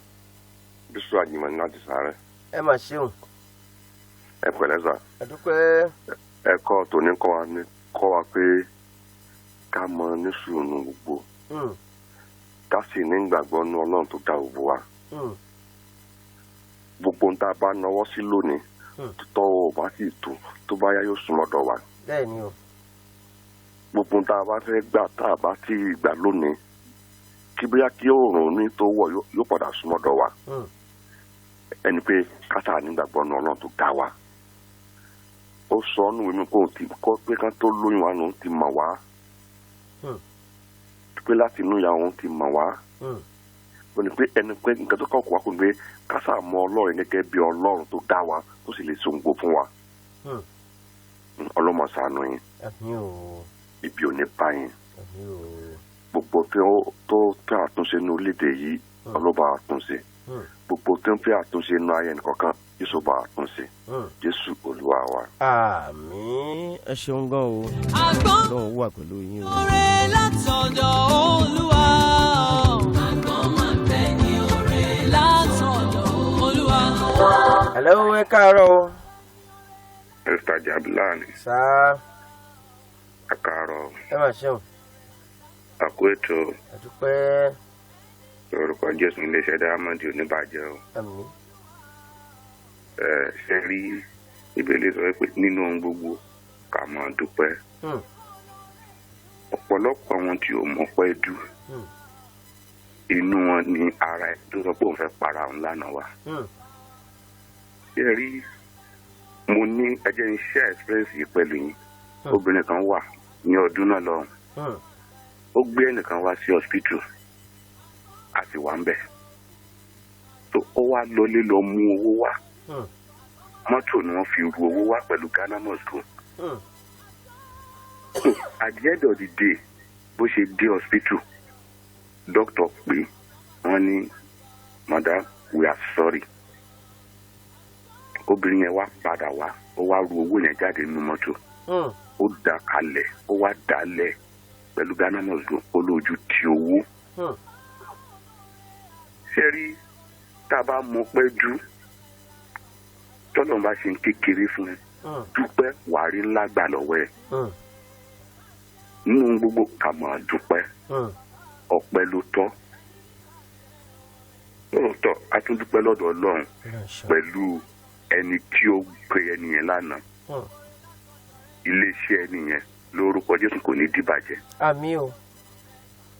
[SPEAKER 11] Bísú Àjìmọ̀ ní láti sàárẹ̀.
[SPEAKER 2] Ẹ mà ṣeun.
[SPEAKER 11] Ẹ pẹ̀lẹ́ sà.
[SPEAKER 2] Ẹ dúpẹ́.
[SPEAKER 11] Ẹ̀kọ́ tòní kọ́ wa pé ká mọ ní sùúrù gbogbo. Ká sì ní ìgbàgbọ́ nú Ọlọ́run tó dá gbogbo wa. Gbogbo ń tá a bá nawọ́ sí lónìí tọ́wọ́ ò bá sì tó tó bá yá yóò sún lọ́dọ̀ wa.
[SPEAKER 2] Bẹ́ẹ̀ni o.
[SPEAKER 11] Gbogbo ń tá a bá fẹ́ gbà tá a bá sì gbà lónìí kí bóyá kí oòrùn ní tó wọ̀ yóò padà sún lọ́dọ̀ wa. Ẹni pé ká sáà ní ìgbàgbọ́ nú Ọlọ́run tó dá wa.
[SPEAKER 12] Ó sọ ọ́nù ìwé mi pé òun ti kọ́ pé kán tó lóyún wa lòun ti mọ̀ wá. Pé láti inú ìyá òun ti mọ̀ wá. Ó ní pé ẹni pé nǹkan tó kọ̀ọ̀kọ̀ wá kó ní pé ká sáà mọ Ọlọ́run gẹ́gẹ́ bí Ọlọ́run tó dá wa tó sì lè ṣòǹgbò fún wa. Ọlọ́mọ ṣàánú yín. Ibi ò ní bá yín. Gbogbo tó fẹ́ àtúnṣe ní orílẹ̀-èdè yìí ọlọ́ba àtúnṣe. Gbogbo tó ń fẹ́ àtúnṣe ní ayé nìkọ̀ọ̀kan Jésù bá àtúnṣe. Jésù Olúwa wa.
[SPEAKER 2] Àmín. Ẹ ṣeun gan o. Ọlọ́run wà pẹ̀lú yín o.
[SPEAKER 1] Oore látọ̀dọ̀ Olúwa. Àgbọ̀n máa bẹ ní oore látọ̀dọ̀ Olúwa.
[SPEAKER 2] Hello, ẹ káàárọ̀ o.
[SPEAKER 13] Mr. Jablani.
[SPEAKER 2] Sáà.
[SPEAKER 13] Ẹ káàárọ̀.
[SPEAKER 2] Ẹ máa ṣeun.
[SPEAKER 13] Àkó ètò.
[SPEAKER 2] Àdúpẹ́.
[SPEAKER 13] Orúkọ Jésù iléeṣẹ́ Diamond oníbàjẹ́ o.
[SPEAKER 2] Àmín.
[SPEAKER 13] Ẹ ṣe rí ìbéèrè sọ pé nínú ohun gbogbo ká máa dúpẹ́. Ọ̀pọ̀lọpọ̀ àwọn tí ò mọ̀ pẹ́ dù. Inú wọn ni ara ẹ̀ tó sọ pé òun fẹ́ para òun lánàá wa. Ṣé rí mo ní ẹ jẹ́ n share experience yìí pẹ̀lú yín. Obìnrin kan wà ní ọdún náà lọ́hùn. Ó gbé ẹnìkan wá sí hospital àti wà ń bẹ̀. Tó ó wá lọlé lọ mú owó wá. Mọ́tò ni wọ́n fi ru owó wá pẹ̀lú Ghana must go. So at the end of the day bó ṣe dé hospital doctor pé wọ́n ní madam we are sorry. Obìnrin yẹn wá padà wá ó wá ru owó yẹn jáde nínú mọ́tò. Ó dà kalẹ̀ ó wá dálẹ̀ pẹ̀lú Ghana must go ó lójú ti owó. Ṣé rí tá a bá mọ pẹ́ dú tọ́lọ́run bá ṣe ń kékeré fún ẹ dúpẹ́ wàá rí ńlá gbà lọ́wọ́ ẹ. Nínú gbogbo ká máa dúpẹ́ ọpẹ́ ló tọ́. Lóòótọ́ a tún dúpẹ́ lọ́dọ̀ Ọlọ́run pẹ̀lú ẹni tí ó pe ẹni yẹn lánàá. Iléeṣẹ́ ẹni yẹn lórúkọ Jésù kò ní dìbàjẹ́.
[SPEAKER 2] Àmín o.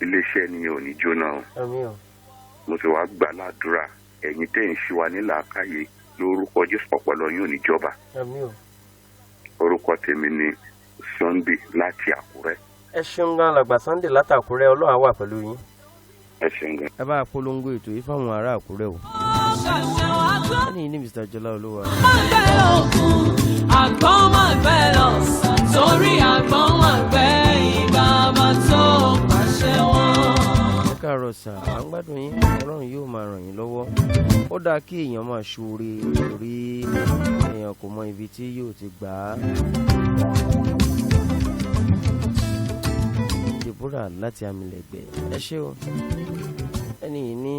[SPEAKER 13] Iléeṣẹ́ ẹni yẹn ò ní jóná o.
[SPEAKER 2] Àmín o.
[SPEAKER 13] Mo sì wá gbà ládùúrà ẹ̀yin tẹ́ ń ṣe wa ní làákàyè lórúkọ Jésù ọpọlọ yín ò ní jọba.
[SPEAKER 2] Àmín o.
[SPEAKER 13] Orúkọ tèmi ni Sunday láti Àkúrẹ́.
[SPEAKER 2] Ẹ ṣeun gan alàgbà Sunday láti Àkúrẹ́, Ọlọ́run á wà pẹ̀lú yín.
[SPEAKER 13] Ẹ ṣeun gan.
[SPEAKER 2] Ẹ bá polongo ètò yìí fáwọn ará Àkúrẹ́ o. Ẹni ní Mr. Jọlá Olúwa.
[SPEAKER 1] Àgbọ̀n máa gbẹ lọ sórí àgbọ̀n máa gbẹ ìbàbà tó pàṣẹ wọn.
[SPEAKER 2] Ẹ káàárọ̀ sà, à ń gbádùn yín, Ọlọ́run yóò máa ràn yín lọ́wọ́. Ó dáa kí èèyàn máa ṣoore torí èèyàn kò mọ ibi tí yóò ti gbà á. Deborah láti Amílẹ̀gbẹ́, ẹ ṣé o. Ẹni yìí ní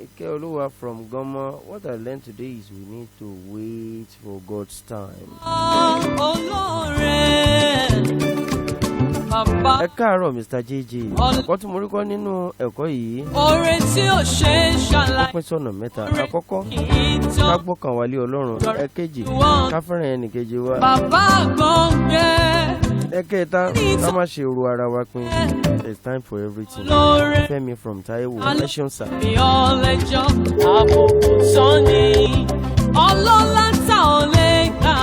[SPEAKER 2] Ike Olúwa from Goma, what I learned today is we need to wait for God's time. Ẹ káàárọ̀ Mr. JJ, ẹ̀kọ́ tí mo rí kọ́ nínú ẹ̀kọ́ yìí.
[SPEAKER 1] Oore tí ò ṣe é ṣàlàyé.
[SPEAKER 2] Ó pín sọ́nà mẹ́ta. Àkọ́kọ́, ká gbọ́kàn wá lé Ọlọ́run. Ẹ̀kejì, ká fẹ́ràn ẹnìkejì wa.
[SPEAKER 1] Bàbá àgbọ̀ngbẹ́.
[SPEAKER 2] Ẹ̀kẹta, ká má ṣe ro ara wa pin. There's time for everything. Fẹ́mi from Taiwo, ẹ ṣeun sà.
[SPEAKER 1] Mi ọlẹ́jọ́ àbùkù tán ni ọlọ́lá tá ò lè gbà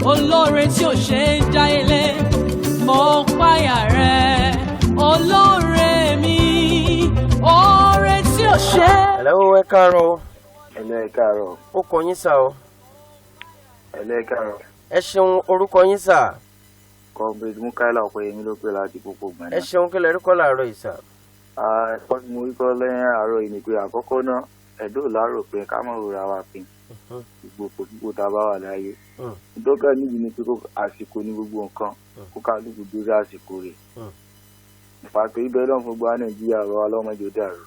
[SPEAKER 1] olóore tí ò ṣe é já ilé mo páyà rẹ̀ olóore mi oore tí ò ṣe.
[SPEAKER 2] Hello, ẹ káàárọ̀.
[SPEAKER 14] Hello, ẹ káàárọ̀.
[SPEAKER 2] Ó kọ yín sà o.
[SPEAKER 14] Hello, ẹ káàárọ̀.
[SPEAKER 2] Ẹ ṣeun, orúkọ yín sà.
[SPEAKER 14] Comrade Mukaila Ọpẹ́yẹmí ló pè láti gbogbo gbọ̀n náà.
[SPEAKER 2] Ẹ ṣeun, kí lẹ rí kọ́ láàárọ̀ yìí sà.
[SPEAKER 14] Ẹ̀kọ́ tí mo rí kọ́ lẹ́yìn àárọ̀ yìí ni pé àkọ́kọ́ náà ẹ̀dọ́ làárọ̀ pé ká má rora wa pin gbogbo gbogbo tá a bá wà láyé. Dókítà níbi ni pé àsìkò ní gbogbo nǹkan kó kálukú dórí àsìkò rẹ̀. Pàtó ibẹ̀ lọ́n fún gbogbo Nàìjíríà rọ ọlọ́mọdé dàrú.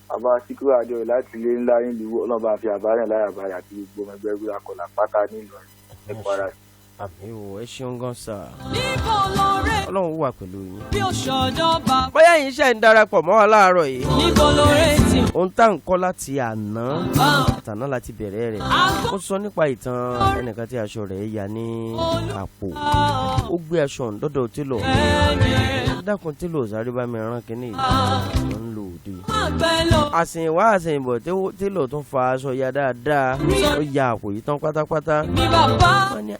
[SPEAKER 14] Bàbá Síkírù Adéoyè láti ilé ńlá nílùú ọlọ́ba àfi àbárẹ̀ láyà bàrẹ̀ àti gbogbo ọmọ ẹgbẹ́ gbúra kọlà pátá nílùú ní Kwara.
[SPEAKER 2] Àmín o, ẹ ṣeun gan sà.
[SPEAKER 1] Níbo lóore
[SPEAKER 2] Ọlọ́run wà pẹ̀lú yín.
[SPEAKER 1] bí ó ṣọjọ́ bá.
[SPEAKER 2] Bóyá yín ṣe ń darapọ̀ mọ́ wa láàárọ̀ yìí.
[SPEAKER 1] Níbo lóore tí.
[SPEAKER 2] Ohun tá à ń kọ́ láti àná àtàná láti bẹ̀rẹ̀ rẹ̀. Ó sọ nípa ìtàn ẹnìkan tí aṣọ rẹ̀ ya ní àpò. Ó gbé aṣọ ọ̀hún dọ́dọ̀ télọ̀. Dákun télọ̀ sáré bá mi rán kínní yìí. Mo ń lo òde. Àsìnwá àsìnbọ̀ télọ̀ tún fa aṣọ ya dáadáa, ó ya àpò yìí tán pátápátá. Wọ́n ní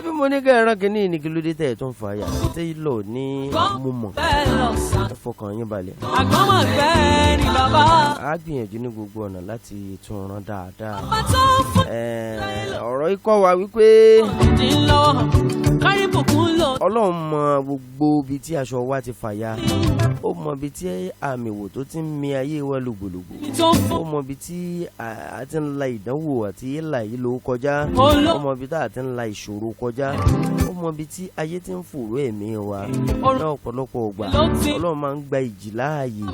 [SPEAKER 2] bí mo ní kẹ́ ẹ̀rọ kìíní ní kí ló dé tẹ̀ tó ń fa ya, télọ̀ ní mo mọ̀, ẹ fọkàn yín balẹ̀. A gbìyànjú ní gbogbo ọ̀nà láti tún rán dáadáa. Ọ̀rọ̀ ikọ́ wa wípé Ọlọ́run mọ gbogbo ibi tí aṣọ wa ti fàya, ó mọ ibi tí àmì wò tó ti ń mi ayé wa lògbòlògbò, ó mọ ibi tí a ti ń la ìdánwò àti ìlà yìí ló kọjá, ó mọ ibi tá a ti ń la ìṣòro kọjá, ó mọ ibi tí ayé ti ń fòró ẹ̀mí wa. Ní ọ̀pọ̀lọpọ̀ ọgbà Ọlọ́run máa ń gba ìjì láàyè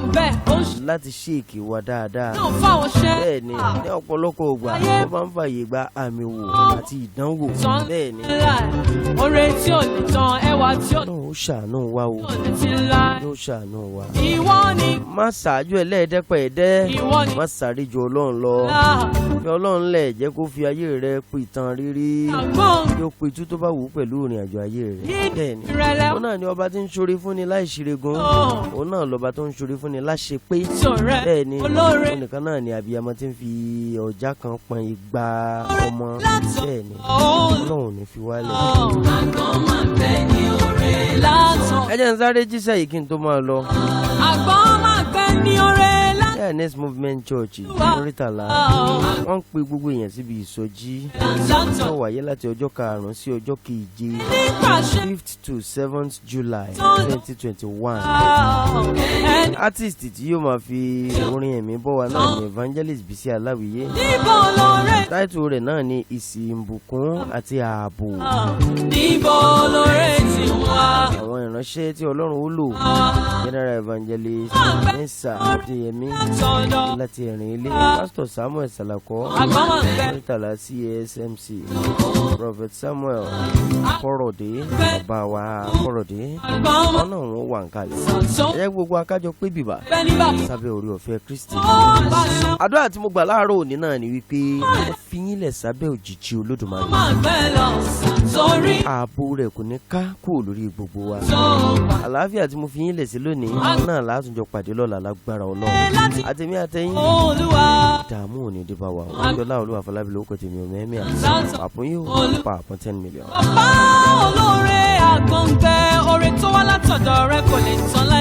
[SPEAKER 2] láti ṣèkì wa dáadáa. Bẹ́ẹ̀ ni ní ọ̀pọ̀lọpọ̀ ọgbà ó máa ń fààyè gba àmì wò àti ìdánwò. Bẹ́ẹ̀ ni
[SPEAKER 1] oore tí ò lè tán, ẹwà tí ò
[SPEAKER 2] Ọlọ́run ó ṣàánú wa o, yóò ṣàánú wa.
[SPEAKER 1] Ìwọ ni
[SPEAKER 2] má ṣáájú ẹlẹ́ẹ̀dẹ́pẹ̀ẹ́dẹ́, má sáré ju Ọlọ́run lọ. Fi Ọlọ́run lẹ̀, jẹ́ kó fi ayé rẹ pìtàn rírí, yóò pitú tó bá wù ú pẹ̀lú ìrìn àjò ayé rẹ. Bẹ́ẹ̀ ni òun náà ni ọba tí ń ṣoore fúnni láì ṣeregun, òun náà lọ́ba tó ń ṣoore fúnni láṣẹ pé. Bẹ́ẹ̀ ni òun nìkan náà ni abiyamọ tí ń fi ọjà kan pọn igba ọmọ. Bẹ́ẹ̀ ni Ọlọ́run ò ní fi wálẹ̀. Ẹ jẹ́ n sáré jíṣẹ́ yìí kí n tó máa lọ. Next Movement Church Muritala wọ́n ń pe gbogbo èèyàn síbi ìsọjí tó wáyé láti ọjọ́ karùn-ún sí ọjọ́ keje, 5th to 7th July 2021. Artist tí yóò máa fi orin ẹ̀mí bọ́ wa náà ni Evangelist Bisi Aláwìyé. Táìtù rẹ̀ náà ni ìsìn ìbùkún àti ààbò. Àwọn ìránṣẹ́ tí Ọlọ́run ó lò, General Evangelist Mesa Adéyẹmí láti ẹ̀rìn ilé, Pastor Samuel Salako Muritala CSMC, Prophet Samuel Kọ́rọ̀dé, bàbá wa Kọ́rọ̀dé, ọ̀nà òun wà ń kalẹ̀. Ẹ jẹ́ gbogbo akájọ pé bìbà sábẹ́ orí ọ̀fẹ́ Kristi. Àdúrà tí mo gbà láàárọ̀ òní náà ni wípé ó fi yín lẹ̀ sábẹ́ òjìji Olódùmarè. Ààbò rẹ̀ kò ní ká kúrò lórí gbogbo wa. Àlàáfíà tí mo fi yín lẹ̀ sí lónìí náà látúnjọ pàdé lọ́la lágbára Ọlọ́run. Àtẹ̀mí àtẹ̀yìn ìdààmú ò ní dé bá wa o. Ọjọ́lá Olúwa Fọlábí lórúkọ tèmi ò mẹ́mí àti pàpọ̀ yóò pàpọ̀ 10 million.
[SPEAKER 1] Bàbá olóore àgbọ̀ngbẹ, oore tó wá látọ̀dọ̀ rẹ kò lè tán láì.